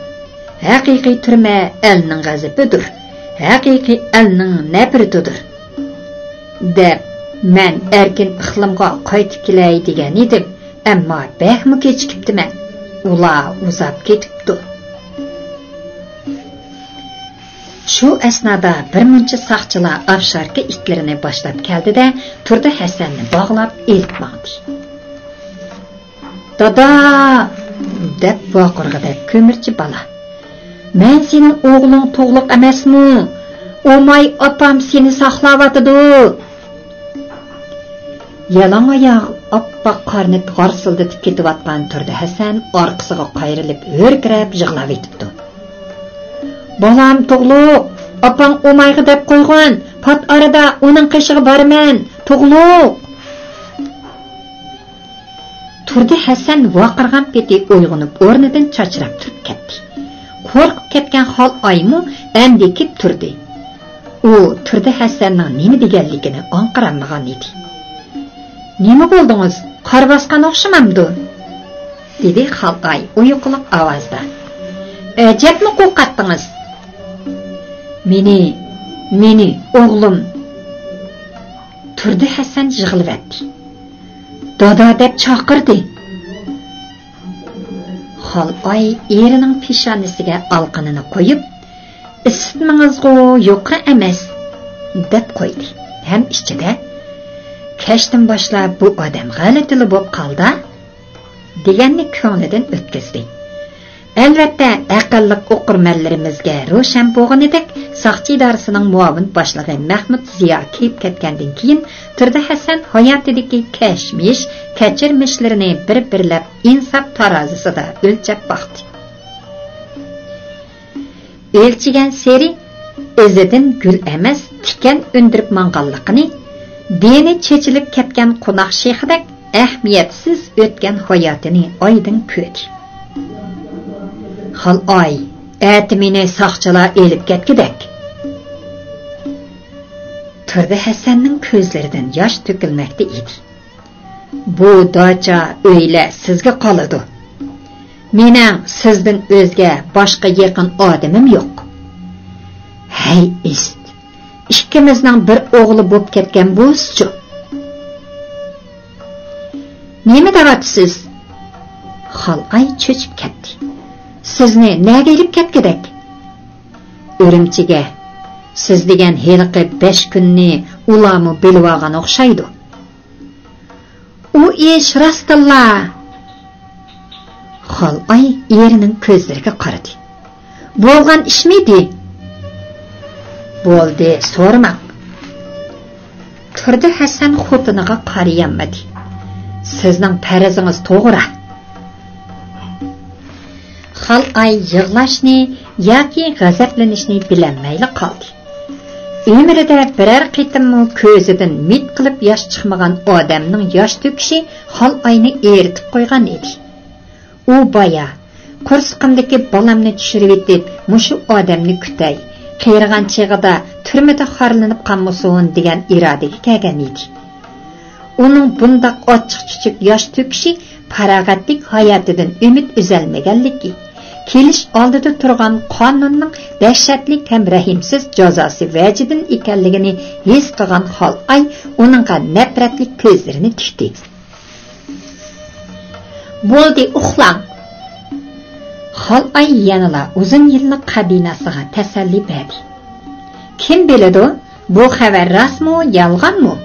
ھەقىقىي تۈرمە ئەلنىڭ غەزىپىدۇر، ھەقىقىي ئەلنىڭ نەپرىتىدۇر. دەپ، مەن ئەركىن ئىقلىمغا قايتىپ كېلەي دېگەن ئىدىم، ئەمما بەكمۇ كېچىكىپتىمەن. ئۇلار ئۇزاپ كېتىپتۇ. شۇ ئەسنادا بىر مۇنچە ساقچىلار ئاپشاركا ئىتلىرىنى باشلاپ كەلدى-دە، تۇردى ھەسەننى باغلاپ ئېلىپ ماڭدى. «دادا!» دەپ ۋارقىرىغۇدەك كۆمۈرچى بالا. «مەن سېنىڭ ئوغلۇڭ تۇغلۇق ئەمەسمۇ؟ ئوماي ئاپام سېنى ساقلاۋاتىدۇ!» يالاڭ ئاياغ ئاپئاق قارنى غارسىلدىتىپ كېتىۋاتقان تۇردى ھەسەن ئارقىسىغا قايرىلىپ ھۆركىرەپ يىغلاۋېتىپتۇ. «بالام تۇغلۇق! ئاپاڭ ئومايغا دەپ قويغىن! پات ئارىدا ئۇنىڭ قېشىغا بارىمەن! تۇغلۇق!» تۇردى ھەسەن ۋارقىرىغان پېتى ئويغىنىپ ئورنىدىن چاچراپ تۇرۇپ كەتتى. قورقۇپ كەتكەن خالئايمۇ ئەندىكىپ تۇردى. ئۇ تۇردى ھەسەننىڭ نېمە دېگەنلىكىنى ئاڭقىرالمىغان ئىدى. «نېمە بولدىڭىز؟ قار باسقان ئوخشىمامدۇ؟» دېدى خالئاي ئۇيقۇلۇق ئاۋازدا. «ئەجەبمۇ قورقاتتىڭىز!» «مېنى، مېنى، ئوغلۇم!» تۇردى ھەسەن يىغلىۋەتتى. «دادا دەپ چاقىردى.» خالئاي ئېرىنىڭ پېشانىسىگە ئالىقىنىنى قويۇپ، «ئىسسىتمىڭىزغۇ يۇقىرى ئەمەس.» دەپ قويدى ھەم ئىچىدە، «كەچتىن باشلاپ بۇ ئادەم غەلىتىلا بوپ قالدى» دېگەننى كۆڭلىدىن ئۆتكۈزدى. ئەلۋەتتە، ئەقىللىق ئوقۇرمەنلىرىمىزگە روشەن بولغىنىدەك، ساقچى ئىدارىسىنىڭ مۇئاۋىن باشلىقى مەھمۇت زىيا كىرىپ كەتكەندىن كېيىن، تۇردى ھەسەن ھاياتىدىكى كەچمىش، كەچۈرمىشلىرىنى بىر-بىرلەپ ئىنساپ تارازىسىدا ئۆلچەپ باقتى. ئۆلچىگەنسېرى ئىزىدىن گۈل ئەمەس، تىكەن ئۈندۈرۈپ ماڭغانلىقىنى، دېنى چېچىلىپ كەتكەن قوناق شېخىدەك ئەھمىيەتسىز ئۆتكەن ھاياتىنى ئايدىڭ كۆردى. «خالئاي، ئەتە مېنى ساقچىلار ئېلىپ كەتكۈدەك.» تۇردى ھەسەننىڭ كۆزلىرىدىن ياش تۆكۈلمەكتە ئىدى. «بۇ داچا ئۆيلەر سىزگە قالىدۇ. مېنىڭ سىزدىن ئۆزگە باشقا يېقىن ئادىمىم يوق.» «ھەي ئىست، ئىككىمىزنىڭ بىر ئوغلى بوپ كەتكەن بولسىچۇ؟» «نېمە دەۋاتىسىز؟» خالئاي چۆچۈپ كەتتى. «سىزنى نەگە ئېلىپ كەتكۈدەك؟» «ئۈرۈمچىگە. سىز دېگەن ھېلىقى بەش كۈننى ئۇلارمۇ بىلىۋالغان ئوخشايدۇ.» «ئۇ ئىش راستتىنلا!» خالئاي ئېرىنىڭ كۆزلىرىگە قارىدى. «بولغان ئىشمىدى؟» «بولدى، سورىماڭ.» تۇردى ھەسەن خوتۇنىغا قارىيالمىدى. «سىزنىڭ پەرىزىڭىز توغرا.» خالئاي يىغلاشنى ياكى غەزەپلىنىشنى بىلەلمەيلا قالدى. ئۆمرىدە بىرەر قېتىممۇ كۆزىدىن مىت قىلىپ ياش چىقمىغان ئادەمنىڭ ياش تۆكۈشى خالئاينى ئېرىتىپ قويغان ئىدى. ئۇ بايا، «قورسىقىمدىكى بالامنى چۈشۈرۈۋېتىپ، مۇشۇ ئادەمنى كۈتەي، قېرىغان چېغىدا تۈرمىدە خارلىنىپ قالمىسۇن» دېگەن ئىرادىگە كەلگەن ئىدى. ئۇنىڭ بۇنداق ئاچچىق-چۈچۈك ياش تۆكۈشى پاراغەتلىك ھاياتىدىن ئۈمىد ئۈزەلمىگەنلىكى، كېلىش ئالدىدا تۇرغان قانۇننىڭ دەھشەتلىك ھەم رەھىمسىز جازاسى ۋەجىدىن ئىكەنلىكىنى ھېس قىلغان خالئاي ئۇنىڭغا نەپرەتلىك كۆزلىرىنى تىكتى. «بولدى، ئۇخلاڭ.» خالئاي يەنىلا ئۇزۇن يىللىق قەبىناسىغا تەسەللى بەردى. «كىم بىلىدۇ، بۇ خەۋەر راستمۇ، يالغانمۇ؟»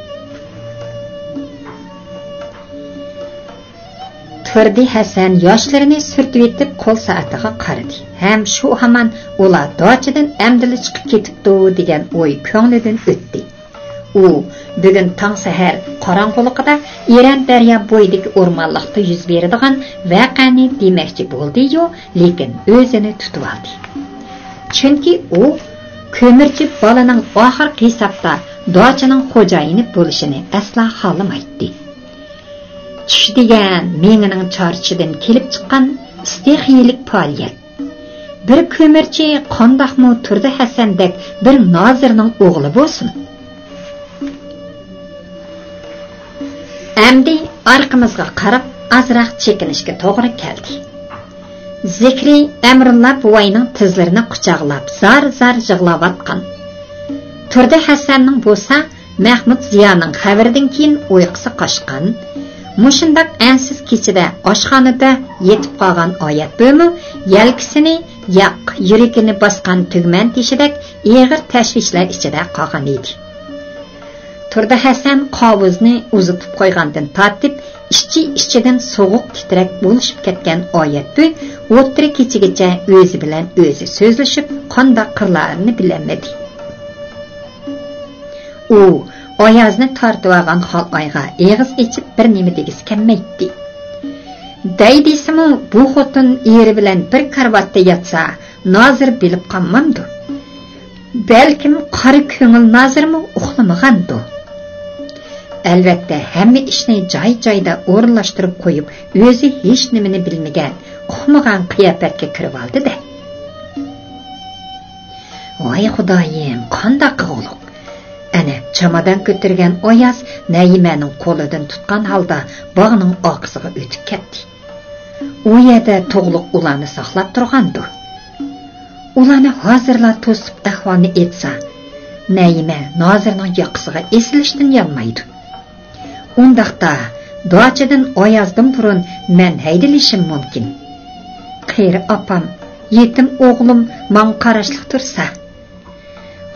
تۇردى ھەسەن ياشلىرىنى سۈرتۈۋېتىپ قول سائىتىغا قارىدى ھەم شۇ ھامان «ئۇلار داچىدىن ئەمدىلا چىقىپ كېتىپتۇ» دېگەن ئوي كۆڭلىدىن ئۆتتى. ئۇ بۈگۈن تاڭ سەھەر قاراڭغۇلۇقىدا ئېرەن دەريا بويىدىكى ئورمانلىقتا يۈز بېرىدىغان ۋەقەنى دېمەكچى بولدى-يۇ، لېكىن ئۆزىنى تۇتۇۋالدى. چۈنكى ئۇ كۆمۈرچى بالىنىڭ ئاخىرقى ھېسابتا داچىنىڭ خوجايىنى بولۇشىنى ئەسلا خالىمايتتى. چۈش دېگەن مېڭىنىڭ چارچىشىدىن كېلىپ چىققان ئىستىخىيىلىك پائالىيەت. بىر كۆمۈرچى قانداقمۇ تۇردى ھەسەندەك بىر نازىرنىڭ ئوغلى بولسۇن؟ ئەمدى ئارقىمىزغا قاراپ ئازراق چېكىنىشكە توغرا كەلدى. زىكرى ئەمرۇللا بوۋاينىڭ تىزلىرىنى قۇچاقلاپ زار-زار يىغلاۋاتقان. تۇردى ھەسەننىڭ بولسا مەھمۇت زىيانىڭ خەۋىرىدىن كېيىن ئۇيقۇسى قاچقان. مۇشۇنداق ئەنسىز كېچىدە ئاشخانىدا يېتىپ قالغان ئايەت بۆمۇ يەلكىسىنى ياق، يۈرىكىنى باسقان تۈگمەن تېشىدەك ئېغىر تەشۋىشلەر ئىچىدە قالغان ئىدى. تۇردى ھەسەن قاۋۇزنى ئۇزىتىپ قويغاندىن تارتىپ، ئىچى-ئىچىدىن سوغۇق تىترەك بولۇشۇپ كەتكەن ئايەت بۆي ئوتتۇرا كېچىگىچە ئۆزى بىلەن ئۆزى سۆزلىشىپ، قانداق قىلارىنى بىلەلمىدى. ئۇ ئايازنى تارتىۋالغان خالئايغا ئېغىز ئېچىپ بىر نېمە دېگۈسى كەلمەيتتى. دەي دېسىمۇ، بۇ خوتۇن ئېرى بىلەن بىر كارىۋاتتا ياتسا، نازىر بىلىپ قالمامدۇ؟ بەلكىم قارا كۆڭۈل نازىرمۇ ئۇخلىمىغاندۇ؟ ئەلۋەتتە، ھەممە ئىشنى جاي-جايىدا ئورۇنلاشتۇرۇپ قويۇپ، ئۆزى ھېچنېمىنى بىلمىگەن، ئۇقمىغان قىياپەتكە كىرىۋالدى-دە. ۋاي خۇدايىم، قانداق قىلغۇلۇق! ئەنە، چامادان كۆتۈرگەن ئاياز نەيىمەنىڭ قولىدىن تۇتقان ھالدا باغنىڭ ئارقىسىغا ئۆتۈپ كەتتى. ئۇ يەردە تۇغلۇق ئۇلارنى ساقلاپ تۇرغاندۇ؟ ئۇلارنى ھازىرلا توسۇپ ئەھۋالنى ئېيتسا، نەيىمە نازىرنىڭ ياقىسىغا ئېسىلىشتىن يانمايدۇ. ئۇنداقتا، داچىدىن ئايازدىن بۇرۇن مەن ھەيدىلىشىم مۇمكىن. قېرى ئاپام، يېتىم ئوغلۇم ماڭا قاراشلىق تۇرسا.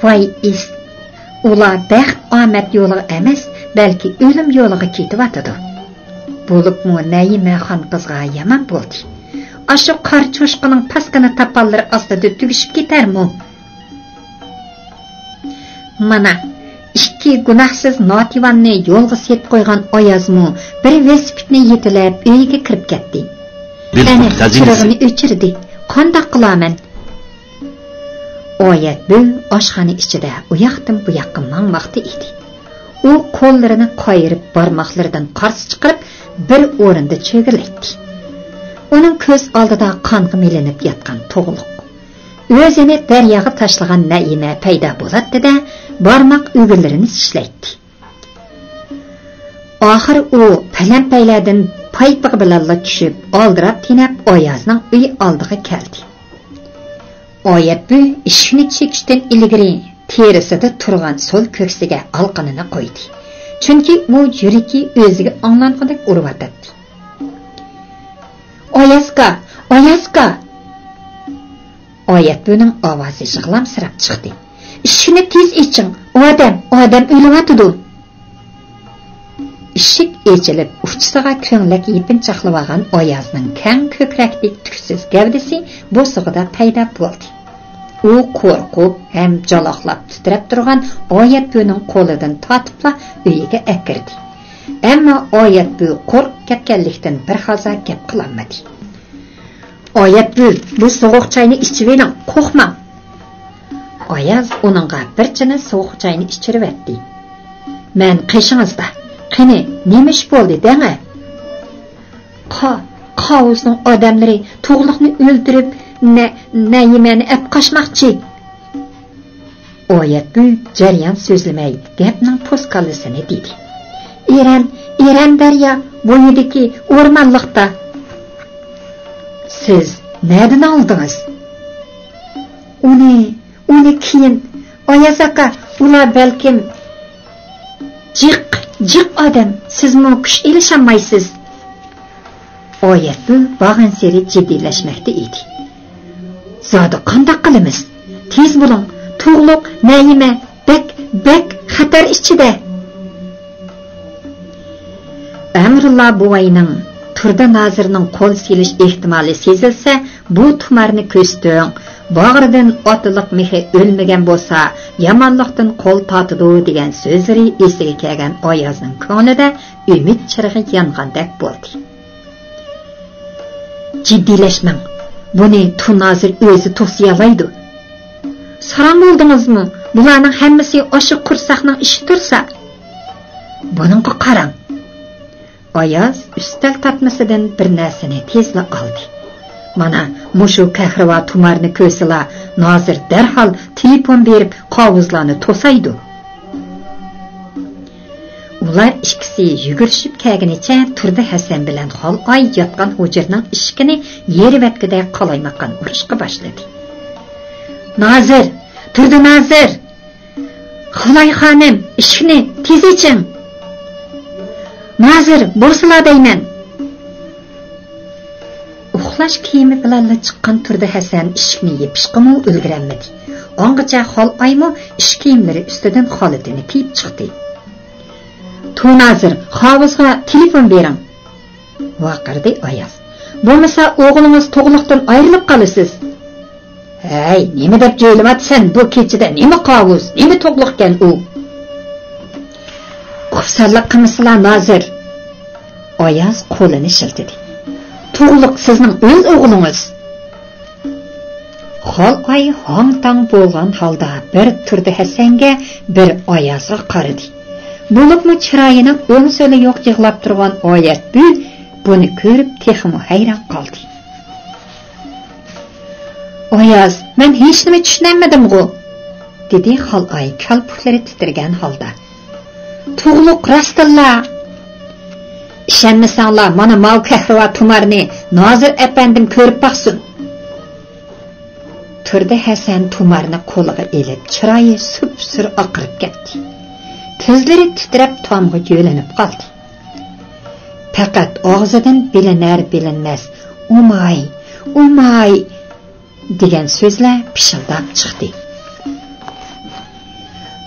ۋاي ئىس، ئۇلار بەخت-ئامەت يولىغا ئەمەس، بەلكى ئۆلۈم يولىغا كېتىۋاتىدۇ. بولۇپمۇ نەيىمە خانقىزغا يامان بولدى. ئاشۇ قارا چوشقىنىڭ پاسكىنا تاپانلىرى ئاستىدا تۈگىشىپ كېتەرمۇ؟ مانا، ئىككى گۇناھسىز ناتىۋاننى يولغا سېلىپ قويغان ئايازمۇ بىر ۋېلىسىپىتنى يېتىلەپ ئۆيىگە كىرىپ كەتتى. ئەنە چىرىغىنى ئۆچۈردى. قانداق قىلارمەن؟ ئايەتبۈ ئاشخانا ئىچىدە ئۇ ياقتىن بۇ ياققا ماڭماقتا ئىدى. ئۇ قوللىرىنى قايرىپ، بارماقلىرىدىن قارس چىقىرىپ، بىر ئورۇندا چۆگىلەيتتى. ئۇنىڭ كۆز ئالدىدا قانغا مىلىنىپ ياتقان تۇغلۇق، ئۆزىنى دەرياغا تاشلىغان نەئىمە پەيدا بولاتتى-دە، بارماق ئۈگۈنلىرىنى چىشلەيتتى. ئاخىر ئۇ پەلەمپەيلەردىن پايپىقى بىلەنلا چۈشۈپ، ئالدىراپ-تېنەپ ئايازنىڭ ئۆي ئالدىغا كەلدى. ئايەتبۈ ئىشىكنى چېكىشتىن ئىلگىرى تېرىسىدا تۇرغان سول كۆكسىگە ئالىقىنىنى قويدى. چۈنكى ئۇ يۈرىكى ئۆزىگە ئاڭلانغۇدەك ئۇرۇۋاتاتتى. ئايازكا! ئايازكا! ئايەتبۈنىڭ ئاۋازى يىغلامسىراپ چىقتى. ئىشىكنى تېز ئېچىڭ! ئادەم، ئادەم ئۆلۈۋاتىدۇ! ئىشىك ئېچىلىپ، ئۇچىسىغا كۆڭلەك يېپىنچاقلىۋالغان ئايازنىڭ كەڭ كۆكرەكلىك تۈكسىز گەۋدىسى بوسۇغىدا پەيدا بولدى. ئۇ قورقۇپ ھەم جالاقلاپ تىترەپ تۇرغان ئايەتبۈنىڭ قولىدىن تارتىپلا ئۆيىگە ئەكىردى. ئەمما ئايەتبۈ قورقۇپ كەتكەنلىكتىن بىر ھازا گەپ قىلالمىدى. ئايەتبۈ، بۇ سوغۇق چاينى ئىچىۋېلىڭ، قورقماڭ. ئاياز ئۇنىڭغا بىر چىنە سوغۇق چاينى ئىچۈرۈۋەتتى. مەن قېشىڭىزدا. قېنى، نېمە ئىش بولدى، دەڭە. قا-، قاۋۇزنىڭ ئادەملىرى تۇغلۇقنى ئۆلتۈرۈپ، نە-، نەيىمەنى ئەپ قاچماقچى. ئايەتبۈ جەريان سۆزلىمەي، گەپنىڭ پوسكاللىسىنى دېدى. ئېرەن، ئېرەن دەريا بويىدىكى ئورمانلىقتا. سىز نەدىن ئاڭلىدىڭىز؟ ئۇنى، ئۇنى كېيىن، ئاياز ئاكا، ئۇلار بەلكىم جىق، جىق ئادەم، سىزمۇ كۈچ ئېلىشالمايسىز. ئايەتبۈ بارغانسېرى جىددىيلەشمەكتە ئىدى. زادى قانداق قىلىمىز؟ تېز بولۇڭ، تۇغلۇق، نەيىمە بەك، بەك خەتەر ئىچىدە. ئەمرۇللا بوۋاينىڭ تۇردى نازىرنىڭ قول سېلىش ئېھتىمالى سېزىلسە، بۇ تۇمارنى كۆزىتىڭ، باغرىدىن ئاتىلىق مېھى ئۆلمىگەن بولسا، يامانلىقتىن قول تارتىدۇ، دېگەن سۆزلىرى ئېسىگە كەلگەن ئايازنىڭ كۆڭلىدە ئۈمىد چىرىغى يانغاندەك بولدى. جىددىيلەشمەڭ، بۇنى تۇنازىر ئۆزى توسىيالايدۇ. ساراڭ بولدىڭىزمۇ؟ بۇلارنىڭ ھەممىسى ئاشۇ قورساقنىڭ ئىشى تۇرسا. بۇنىڭغا قاراڭ. ئاياز ئۈستەل تارتمىسىدىن بىر نەرسىنى تېزلا ئالدى. مانا، مۇشۇ كەھرىۋا تۇمارنى كۆرسىلا، نازىر دەرھال تېلېفون بېرىپ، قاۋۇزلارنى توسايدۇ. ئۇلار ئىككىسى يۈگۈرۈشۈپ كەلگىنىچە تۇردى ھەسەن بىلەن خالئاي ياتقان ھۇجرىنىڭ ئىشىكىنى يېرىۋەتكۈدەك قالايمىقان ئۇرۇشقا باشلىدى. نازىر! تۇردى نازىر! خالاي خانىم، ئىشىكنى تېز ئېچىڭ! نازىر، بۇرسىلا دەيمەن! ئۇخلاش كىيىمى بىلەنلا چىققان تۇردى ھەسەن ئىشىكنى يېپىشقىمۇ ئۈلگۈرەلمىدى. ئاڭغىچە خالئايمۇ ئىش كىيىملىرى ئۈستىدىن خالىتىنى كىيىپ چىقتى. تۇنازىر، قاۋۇزغا تېلېفون بېرىڭ! ۋارقىرىدى ئاياز. بولمىسا ئوغلىڭىز تۇغلۇقتىن ئايرىلىپ قالىسىز! ھەي، نېمە دەپ جۆيلىۋاتىسەن؟ بۇ كېچىدە نېمە قاۋۇز، نېمە تۇغلۇقكەن ئۇ؟ قۇپسەنلىك قىلمىسىلا، نازىر! ئاياز قولىنى شىلتىدى. تۇغلۇق سىزنىڭ ئۆز ئوغلىڭىز! خالئاي ھاڭ-تاڭ بولغان ھالدا بىر تۇردى ھەسەنگە، بىر ئايازغا قارىدى. بولۇپمۇ چىرايىنىڭ ئۆڭ-سۆلى يوق يىغلاپ تۇرغان ئايەتبۈ بۇنى كۆرۈپ تېخىمۇ ھەيران قالدى. ئاياز، مەن ھېچنېمە چۈشىنەلمىدىمغۇ؟ دېدى خالئاي كالپۇكلىرى تىترىگەن ھالدا. تۇغلۇق راستتىنلا! ئىشەنمىسەڭلار، مانا ماۋۇ كەھرىۋا تۇمارنى نازىر ئەپەندىم كۆرۈپ باقسۇن! تۇردى ھەسەن تۇمارنى قولىغا ئېلىپ، چىرايى سۈپسۈر ئاقىرىپ كەتتى. كۆزلىرى تىترەپ تامغا يۆلىنىپ قالدى. پەقەت ئاغزىدىن بىلىنەر-بىلىنمەس «ئۇماي، ئۇماي» دېگەن سۆزلەر پىشىلداپ چىقتى.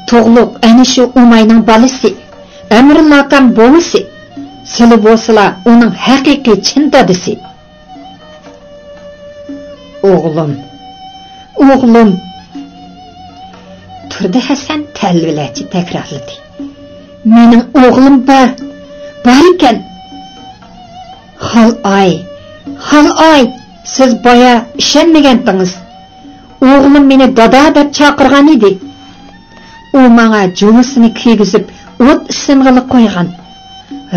تۇغلۇق ئەنە شۇ ئۇماينىڭ بالىسى، ئەمىرۇللا ئاكام بوۋىسى، سىلى بولسىلا ئۇنىڭ ھەقىقىي چىن دادىسى. ئوغلۇم، ئوغلۇم. تۇردى ھەسەن تەلۋىلەرچە تەكرارلىدى. مېنىڭ ئوغلۇم بار، بار ئىكەن. خالئاي، خالئاي، سىز بايا ئىشەنمىگەنتىڭىز. ئوغلۇم مېنى دادا دەپ چاقىرغان ئىدى. ئۇ ماڭا جۇۋىسىنى كىيگۈزۈپ، ئوت ئىسسىنغىلى قويغان.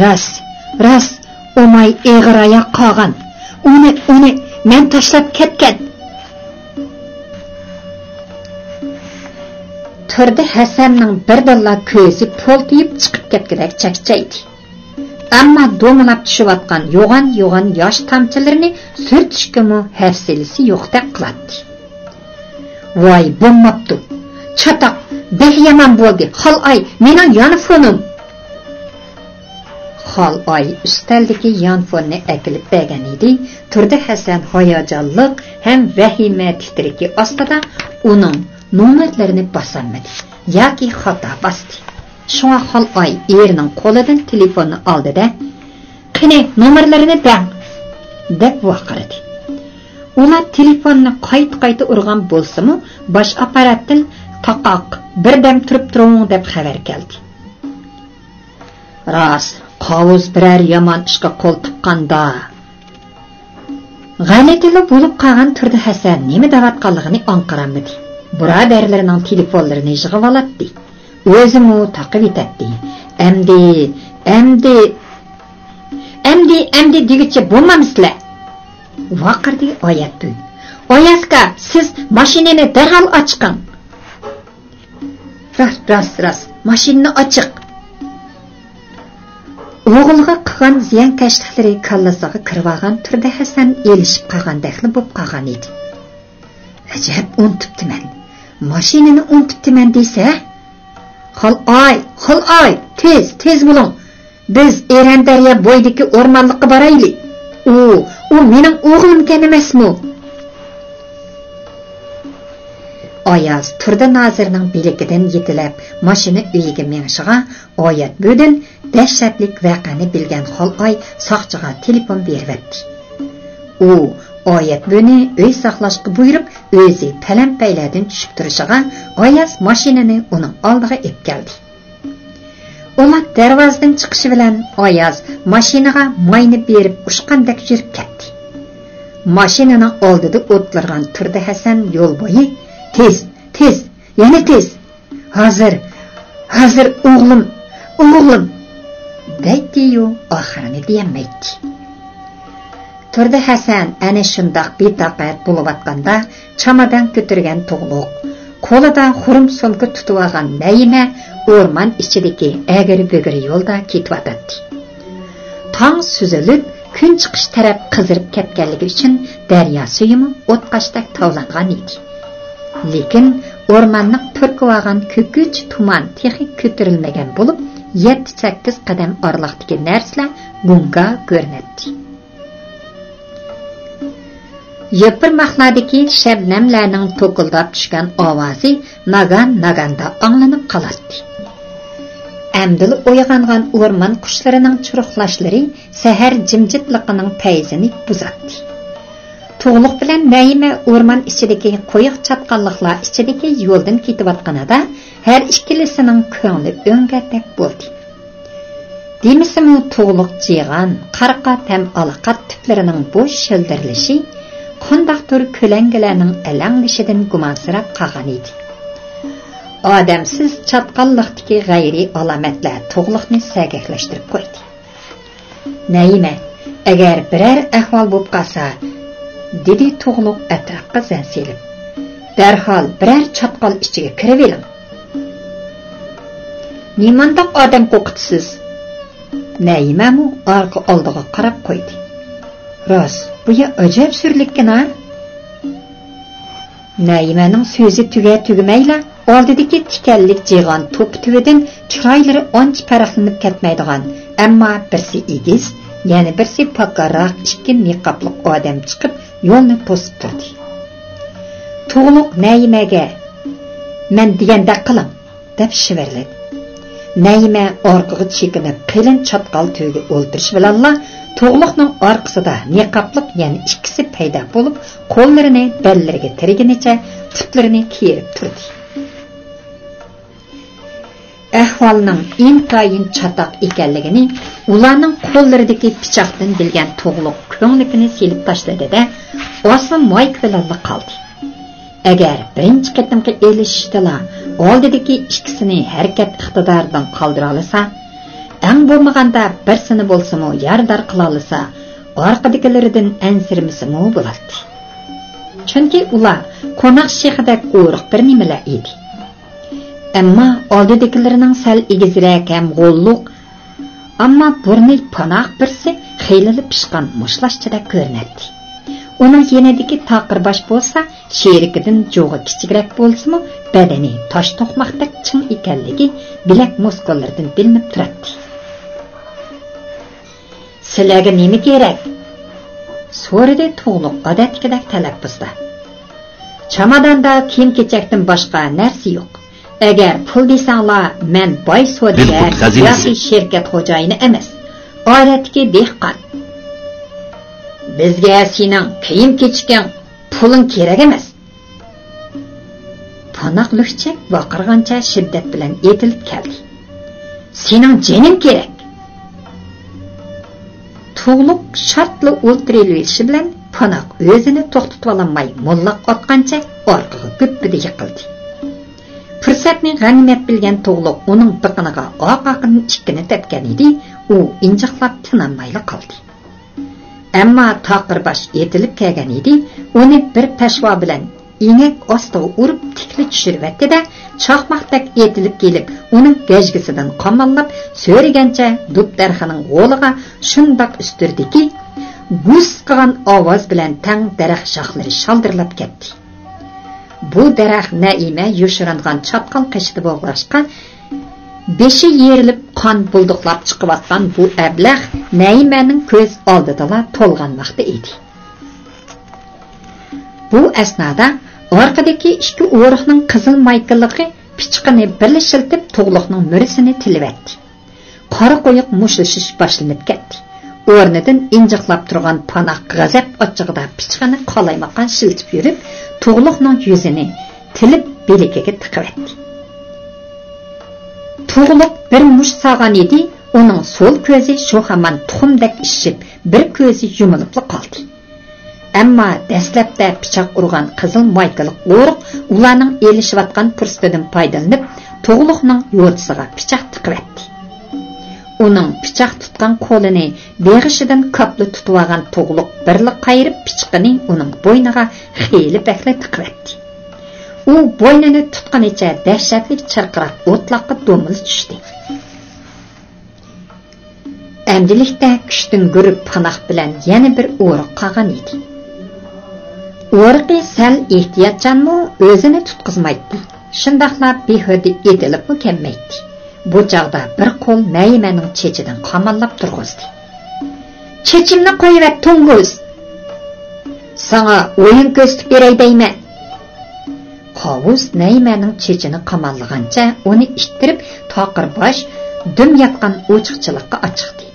راست، راست، ئۇماي ئېغىر ئاياق قالغان. ئۇنى، ئۇنى مەن تاشلاپ كەتكەن. تۇردى ھەسەننىڭ بىردىنلا كۆزى پولتىيىپ چىقىپ كەتكۈدەك چەكچەيدى. ئەمما دومىلاپ چۈشۈۋاتقان يوغان-يوغان ياش تامچىلىرىنى سۈرتۈشكىمۇ ھەۋسىلىسى يوقتەك قىلاتتى. ۋاي، بولماپتۇ. چاتاق، بەك يامان بولدى. خالئاي، مېنىڭ يانفونۇم! خالئاي ئۈستەلدىكى يانفوننى ئەكېلىپ بەرگەن ئىدى. تۇردى ھەسەن ھاياجانلىق ھەم ۋەھىمە تىترىكى ئاستىدا ئۇنىڭ نومۇرلىرىنى باسالمىدى ياكى خاتا باستى. شۇڭا خالئاي ئېرىنىڭ قولىدىن تېلېفوننى ئالدى-دە، «قېنى، نومۇرلىرىنى دەڭ!» دەپ ۋارقىرىدى. ئۇلار تېلېفوننى قايتا-قايتا ئۇرغان بولسىمۇ، باش ئاپپاراتتىن تاقاق، بىردەم تۇرۇپ تۇرۇڭ دەپ خەۋەر كەلدى. راست، قاۋۇز بىرەر يامان ئىشقا قول تىققاندا. غەلىتىلا بولۇپ قالغان تۇردى ھەسەن نېمە دەۋاتقانلىقىنى ئاڭقىرالمىدى. بۇرادەرلىرىنىڭ تېلېفونلىرىنى يىغىۋالاتتى. ئۆزىمۇ تاقىۋېتەتتى. ئەمدى، ئەمدى، ئەمدى، ئەمدى دېگۈچە بولمامسىلەر؟ ۋارقىرىدى ئايەت بۈۋى. ئاياسكا، سىز ماشىنىنى دەرھال ئاچىقىڭ! راست، راست، راست، ماشىنىنى ئاچىق! ئوغلىغا قىلغان زىيانكەشلىكلىرى كاللىسىغا كىرىۋالغان تۇردى ھەسەن ئېلىشىپ قالغاندەكلا بولۇپ قالغان ئىدى. ئەجەب، ئۇنتۇپتىمەن. ماشىنىنى ئۇنتۇپتىمەن دېسە؟ خالئاي، خالئاي، تېز، تېز بولۇڭ! بىز ئېرەن دەريا بويىدىكى ئورمانلىققا بارايلى. ئۇ، ئۇ مېنىڭ ئوغلۇمكەن ئەمەسمۇ؟ ئاياز تۇردى نازىرنىڭ بىلىكىدىن يېتىلەپ، ماشىنا ئۆيىگە مېڭىشىغا، ئايەت بۈۋىدىن دەھشەتلىك ۋەقەنى بىلگەن خالئاي ساقچىغا تېلېفون بېرىۋەتتى. ئۇ ئايەت بۈۋىنى ئۆي ساقلاشقا بۇيرۇپ، ئۆزى پەلەمپەيلەردىن چۈشۈپ تۇرۇشىغا، ئاياز ماشىنىنى ئۇنىڭ ئالدىغا ئېلىپ كەلدى. ئۇلار دەرۋازىدىن چىقىشى بىلەن ئاياز ماشىنىغا ماينى بېرىپ ئۇچقاندەك يۈرۈپ كەتتى. ماشىنىنىڭ ئالدىدا ئولتۇرغان تۇردى ھەسەن يول بويى، «تېز، تېز، يەنە تېز! ھازىر، ھازىر ئوغلۇم، ئوغلۇم!» دەيتتىيۇ، ئاخىرىنى دېيەلمەيتتى. تۇردى ھەسەن ئەنە شۇنداق بىتاقەت بولۇۋاتقاندا، چامادان كۆتۈرگەن تۇغلۇق، قولىدا خۇرۇم سومكا تۇتۇۋالغان نەيىمە ئورمان ئىچىدىكى ئەگرى-بۈگرى يولدا كېتىۋاتاتتى. تاڭ سۈزۈلۈپ، كۈن چىقىش تەرەپ قىزىرىپ كەتكەنلىكى ئۈچۈن دەريا سۈيىمۇ ئوتقاشتەك تاۋلانغان ئىدى. لېكىن ئورماننىڭ پۈركىۋالغان كۆكۈچ تۇمان تېخى كۆتۈرۈلمىگەن بولۇپ، يەتتە-سەككىز قەدەم ئارىلىقتىكى نەرسىلەر گۇڭگا كۆرۈنەتتى. يوپۇرماقلاردىكى شەبنەملەرنىڭ توكۇلداپ چۈشكەن ئاۋازى ناگان-ناگاندا ئاڭلىنىپ قالاتتى. ئەمدىلا ئويغانغان ئورمان قۇشلىرىنىڭ چۇرۇقلاشلىرى سەھەر جىمجىتلىقىنىڭ پەيزىنى بۇزاتتى. تۇغلۇق بىلەن نەيىمە ئورمان ئىچىدىكى قويۇق چاتقاللىقلار ئىچىدىكى يولدىن كېتىۋاتقىنىدا، ھەر ئىككىلىسىنىڭ كۆڭلى ئۆڭگەردەك بولدى. دېمىسىمۇ، تۇغلۇق جىغان، قارىقات ھەم ئالاقات تۈپلىرىنىڭ بوش شىلدىرلىشى قانداقتۇر كۆلەڭگىلەرنىڭ ئەلەڭلىشىدىن گۇمانسىراپ قالغان ئىدى. ئادەمسىز چاتقاللىقتىكى غەيرىي ئالامەتلەر تۇغلۇقنى سەگەكلەشتۈرۈپ قويدى. نەيىمە، ئەگەر بىرەر ئەھۋال بولۇپ قالسا، دېدى تۇغلۇق ئەتراپقا زەن سېلىپ، دەرھال بىرەر چاتقال ئىچىگە كىرىۋېلىڭ. نېمانداق ئادەم قورقۇتىسىز؟ نەيىمەمۇ ئارقا ئالدىغا قاراپ قويدى. راست، بۇ يەر ئەجەب سۈرلۈككىنا. نەيىمەنىڭ سۆزى تۈگە-تۈگىمەيلا، ئالدىدىكى تىكەنلىك جىغان توپا تۈۋىدىن چىرايلىرى ئانچە پەرقلىنىپ كەتمەيدىغان، ئەمما بىرسى ئېگىز، يەنە بىرسى پاكارراق ئىككى نىقابلىق ئادەم چىقىپ، يولنى توسۇپ تۇردى. تۇغلۇق نەيىمەگە، مەن دېگەندەك قىلىڭ، دەپ شىۋىرلىدى. نەيىمە ئارقىغا چېكىنىپ، قېلىن چاتقال تۈۋىگە ئولتۇرۇشى بىلەنلا، تۇغلۇقنىڭ ئارقىسىدا نىقابلىق يەنە ئىككىسى پەيدا بولۇپ، قوللىرىنى بەللىرىگە تىرىگىنىچە پۇتلىرىنى كېرىپ تۇردى. ئەھۋالنىڭ ئىنتايىن چاتاق ئىكەنلىكىنى ئۇلارنىڭ قوللىرىدىكى پىچاقتىن بىلگەن تۇغلۇق كۆڭلىكىنى سېلىپ تاشلىدى-دە، ئاسما مايكا بىلەنلا قالدى. ئەگەر بىرىنچى قېتىمقى ئېلىشىشتىلا ئالدىدىكى ئىككىسىنى ھەرىكەت ئىقتىدارىدىن قالدۇرالىسا، ئەڭ بولمىغاندا بىرسىنى بولسىمۇ يارىدار قىلالىسا، ئارقىدىكىلىرىدىن ئەنسىرىمىسىمۇ بولاتتى. چۈنكى ئۇلار قوناق شېخىدەك ئورۇق بىر نېمىلەر ئىدى. ئەمما ئالدىدىكىلىرىنىڭ سەل ئېگىزرەك ھەم غوللۇق، ئەمما بۇرنى پاناق بىرسى خېلىلا پىشقان مۇشتلاشچىدەك كۆرۈنەتتى. ئۇنىڭ يېنىدىكى تاقىر باش بولسا شېرىكىدىن جۇغى كىچىكرەك بولسىمۇ، بەدىنى تاش توقماقتەك چىڭ ئىكەنلىكى بىلەك مۇسكۇللىرىدىن بىلىنىپ تۇراتتى. «سىلەرگە نېمە كېرەك؟» سورىدى تۇغلۇق ئادەتتىكىدەك تەلەپپۇزدا. «چاماداندا كىيىم-كېچەكتىن باشقا نەرسە يوق. ئەگەر پۇل دېسەڭلار، مەن باي سودىگەر ياكى شىركەت خوجايىنى ئەمەس، ئادەتتىكى دېھقان.» «بىزگە سېنىڭ كىيىم-كېچىكىڭ، پۇلۇڭ كېرەك ئەمەس.» پاناق لۈكچەك ۋارقىرىغانچە شىددەت بىلەن ئېتىلىپ كەلدى. «سېنىڭ جېنىڭ كېرەك!» تۇغلۇق شارتلا ئولتۇرۇۋېلىشى بىلەن پاناق ئۆزىنى توختىتىۋالالماي موللاق ئاتقانچە ئارقىغا گۈپپىدە يىقىلدى. پۇرسەتنى غەنىيمەت بىلگەن تۇغلۇق ئۇنىڭ بېقىنىغا ئارقىدىن ئىككىنى تەپكەن ئىدى، ئۇ ئىنجىقلاپ تىنالمايلا قالدى. ئەمما تاقىر باش ئېتىلىپ كەلگەن ئىدى، ئۇنى بىر پەشۋا بىلەن ئېڭەك ئاستىغا ئۇرۇپ تىكلا چۈشۈرۈۋەتتى-دە، چاقماقتەك ئېتىلىپ كېلىپ، ئۇنىڭ گەجگىسىدىن قاماللاپ، سۆرىگەنچە دۇب دەرىخىنىڭ غولىغا شۇنداق ئۈستۈردىكى، گۈس قىلغان ئاۋاز بىلەن تەڭ دەرەخ شاخلىرى شالدىرلاپ كەتتى. بۇ دەرەخ نەئىمە يوشۇرۇنغان چاتقال قېشىدا بولغاچقا، بېشى يېرىلىپ، قان بۇلدۇقلاپ چىقىۋاتقان بۇ ئەبلەخ نەئىمەنىڭ كۆز ئالدىدىلا تولغانماقتا ئىدى. بۇ ئەسنادا ئارقىدىكى ئىككى ئورۇقنىڭ قىزىل مايكىلىقى پىچىقىنى بىرلا شىلتىپ، تۇغلۇقنىڭ مۈرىسىنى تىلىۋەتتى. قارا قويۇق مۇشتلىشىش باشلىنىپ كەتتى. ئورنىدىن ئىنجىقلاپ تۇرغان پاناق غەزەپ ئاچچىقىدا پىچىقىنى قالايمىقان شىلتىپ يۈرۈپ، تۇغلۇقنىڭ يۈزىنى تىلىپ بىلىكىگە تىقىۋەتتى. تۇغلۇق بىر مۇشت سالغان ئىدى، ئۇنىڭ سول كۆزى شۇ ھامان تۇخۇمدەك ئىششىپ، بىر كۆزى يۇمۇلۇپلا قالدى. ئەمما دەسلەپتە پىچاق ئۇرغان قىزىل مايكىلىق ئورۇق ئۇلارنىڭ ئېلىشىۋاتقان پۇرسىتىدىن پايدىلىنىپ، تۇغلۇقنىڭ يوتىسىغا پىچاق تىقىۋەتتى. ئۇنىڭ پىچاق تۇتقان قولىنى بېغىشىدىن كاپلا تۇتۇۋالغان تۇغلۇق بىرلا قايرىپ، پىچىقىنى ئۇنىڭ بوينىغا خېلى بەكلا تىقىۋەتتى. ئۇ بوينىنى تۇتقىنىچە دەھشەتلىك چىرقىراپ ئوتلاققا دومىلى چۈشتى. ئەمدىلىكتە كۈچتىن گۈرۈپ پاناق بىلەن يەنە بىر ئورۇق قالغان ئىدى. ئورۇقى سەل ئېھتىياتچانمۇ ئۆزىنى تۇتقۇزمايتتى. شۇنداقلا بىھۇدە ئېتىلىپمۇ كەلمەيتتى. بۇ چاغدا بىر قول نەيىمەنىڭ چېچىدىن قاماللاپ تۇرغۇزدى. «چېچىمنى قويۇۋەت، توڭگۇز!» «ساڭا ئويۇن كۆرسىتىپ بېرەي دەيمەن!» قاۋۇس نەيىمەنىڭ چېچىنى قاماللىغانچە ئۇنى ئىتتىرىپ، تاقىر باش دۈم ياتقان ئوچۇقچىلىققا ئاچىقتى.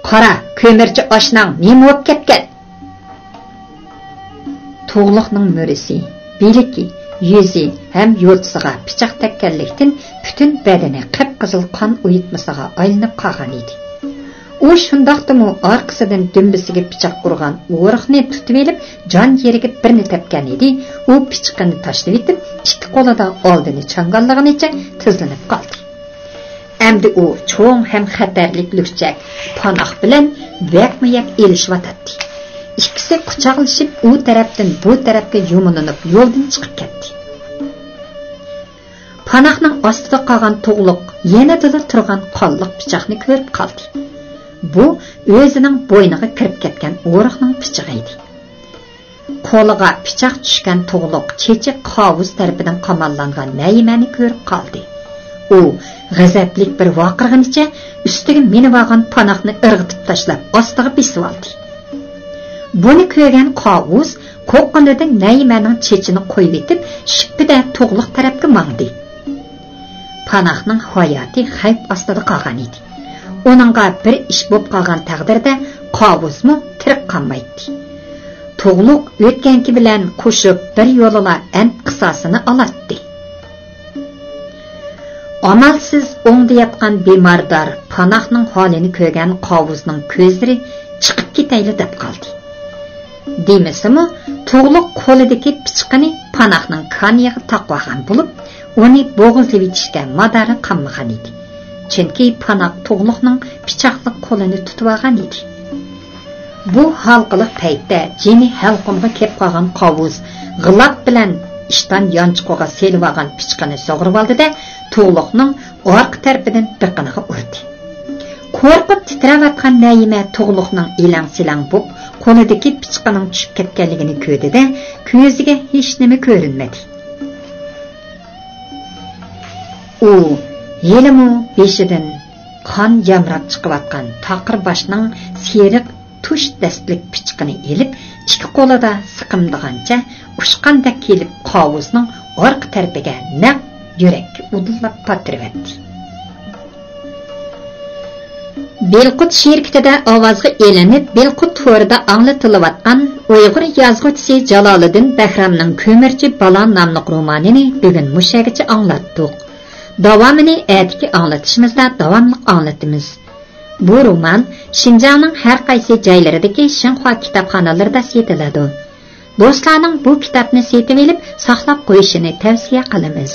«قارا، كۆمۈرچى ئاشناڭ نېمە بولۇپ كەتكەن؟» تۇغلۇقنىڭ مۈرىسى، بىلىكى، يۈزى ھەم يوتىسىغا پىچاق تەگكەنلىكتىن، پۈتۈن بەدىنى قىپقىزىل قان ئۇيۇتمىسىغا ئايلىنىپ قالغان ئىدى. ئۇ شۇنداقتىمۇ ئارقىسىدىن دۈمبىسىگە پىچاق ئۇرغان ئورۇقنى تۇتۇۋېلىپ، جان يېرىگە بىرنى تەپكەن ئىدى، ئۇ پىچىقىنى تاشلىۋېتىپ، ئىككى قولىدا ئالدىنى چاڭگاللىغىنىچە تىزلىنىپ قالدى. ئەمدى ئۇ چوڭ ھەم خەتەرلىك لۈكچەك پاناق بىلەن بەكمۇ يەك ئېلىشىۋاتاتتى. ئىككىسى قۇچاقلىشىپ، ئۇ تەرەپتىن بۇ تەرەپكە يۇمىلىنىپ، يولدىن چىقىپ كەتتى. پاناقنىڭ ئاستىدا قالغان تۇغلۇق يېنىدىلا تۇرغان قانلىق پىچاقنى كۆرۈپ قالدى. بۇ ئۆزىنىڭ بوينىغا كىرىپ كەتكەن ئورۇقنىڭ پىچىقى ئىدى. قولىغا پىچاق چۈشكەن تۇغلۇق چېچى قاۋۇس تەرىپىدىن قاماللانغان نەيىمەنى كۆرۈپ قالدى. ئۇ غەزەپلىك بىر ۋارقىرىغىنىچە ئۈستىگە مىنىۋالغان پاناقنى ئىرغىتىپ تاشلاپ، ئاستىغا بېسىۋالدى. بۇنى كۆرگەن قاۋۇس قوققىنىدىن نەيىمەنىڭ چېچىنى قويۇۋېتىپ، شىپپىدە تۇغلۇق تەرەپكە ماڭدى. پاناھنىڭ ھاياتى خەۋپ ئاستىدا قالغان ئىدى. ئۇنىڭغا بىر ئىش بولۇپ قالغان تەقدىردە، قاۋۇزمۇ تىرىك قالمايتتى. تۇغلۇق ئۆتكەنكى بىلەن قوشۇپ بىر يولىلا ئەنت قىساسىنى ئالاتتى. ئامالسىز ئوڭدا ياتقان بىماردار پاناھنىڭ ھالىنى كۆرگەن قاۋۇزنىڭ كۆزلىرى چىقىپ كېتەيلى دەپ قالدى. دېمىسىمۇ، تۇغلۇق قولىدىكى پىچىقىنى پاناھنىڭ كانىيىغا تاقىۋالغان بولۇپ، ئۇنى بوغۇزلىۋېتىشكە مادارى قالمىغان ئىدى. چۈنكى پاناھ تۇغلۇقنىڭ پىچاقلىق قولىنى تۇتۇۋالغان ئىدى. بۇ ھالقىلىق پەيتتە جېنى ھەلقۇمغا كېلىپ قالغان قاۋۇز غىلاپ بىلەن ئىشتان يانچۇقىغا سېلىۋالغان پىچىقىنى سۇغۇرۇۋالدى-دە، تۇغلۇقنىڭ ئارقا تەرىپىدىن بېقىنىغا ئۇردى. قورقۇپ تىترەۋاتقان نەيىمە تۇغلۇقنىڭ ئېلەڭ-سېلەڭ بوپ، قولىدىكى پىچىقىنىڭ چۈشۈپ كەتكەنلىكىنى كۆردى-دە، كۆزىگە ھېچنېمە كۆرۈنمىدى. ئۇ ھېلىمۇ بېشىدىن قان يامراپ چىقىۋاتقان تاقىر باشنىڭ سېرىق تۇش دەستىلىك پىچىقىنى ئېلىپ، ئىككى قولىدا سىقىمدىغانچە ئۇچقاندەك كېلىپ، قاۋۇزنىڭ ئارقا تەرىپىگە نەق يۈرەككە ئۇدۇللاپ پاتتۇرۇۋەتتى. بېلقۇت شىركىتىدە ئاۋازغا ئېلىنىپ، بېلقۇت تورىدا ئاڭلىتىلىۋاتقان ئۇيغۇر يازغۇچىسى جالالىدىن بەھرامنىڭ كۆمۈرچى بالا ناملىق رومانىنى بۈگۈن مۇشۇ يەرگىچە ئاڭلاتتۇق. داۋامىنى ئەتىكى ئاڭلىتىشىمىزدا داۋاملىق ئاڭلىتىمىز. بۇ رومان شىنجاڭنىڭ ھەر قايسى جايلىرىدىكى شىنخۇا كىتابخانىلىرىدا سېتىلىدۇ. دوستلارنىڭ بۇ كىتابنى سېتىۋېلىپ ساقلاپ قويۇشىنى تەۋسىيە قىلىمىز.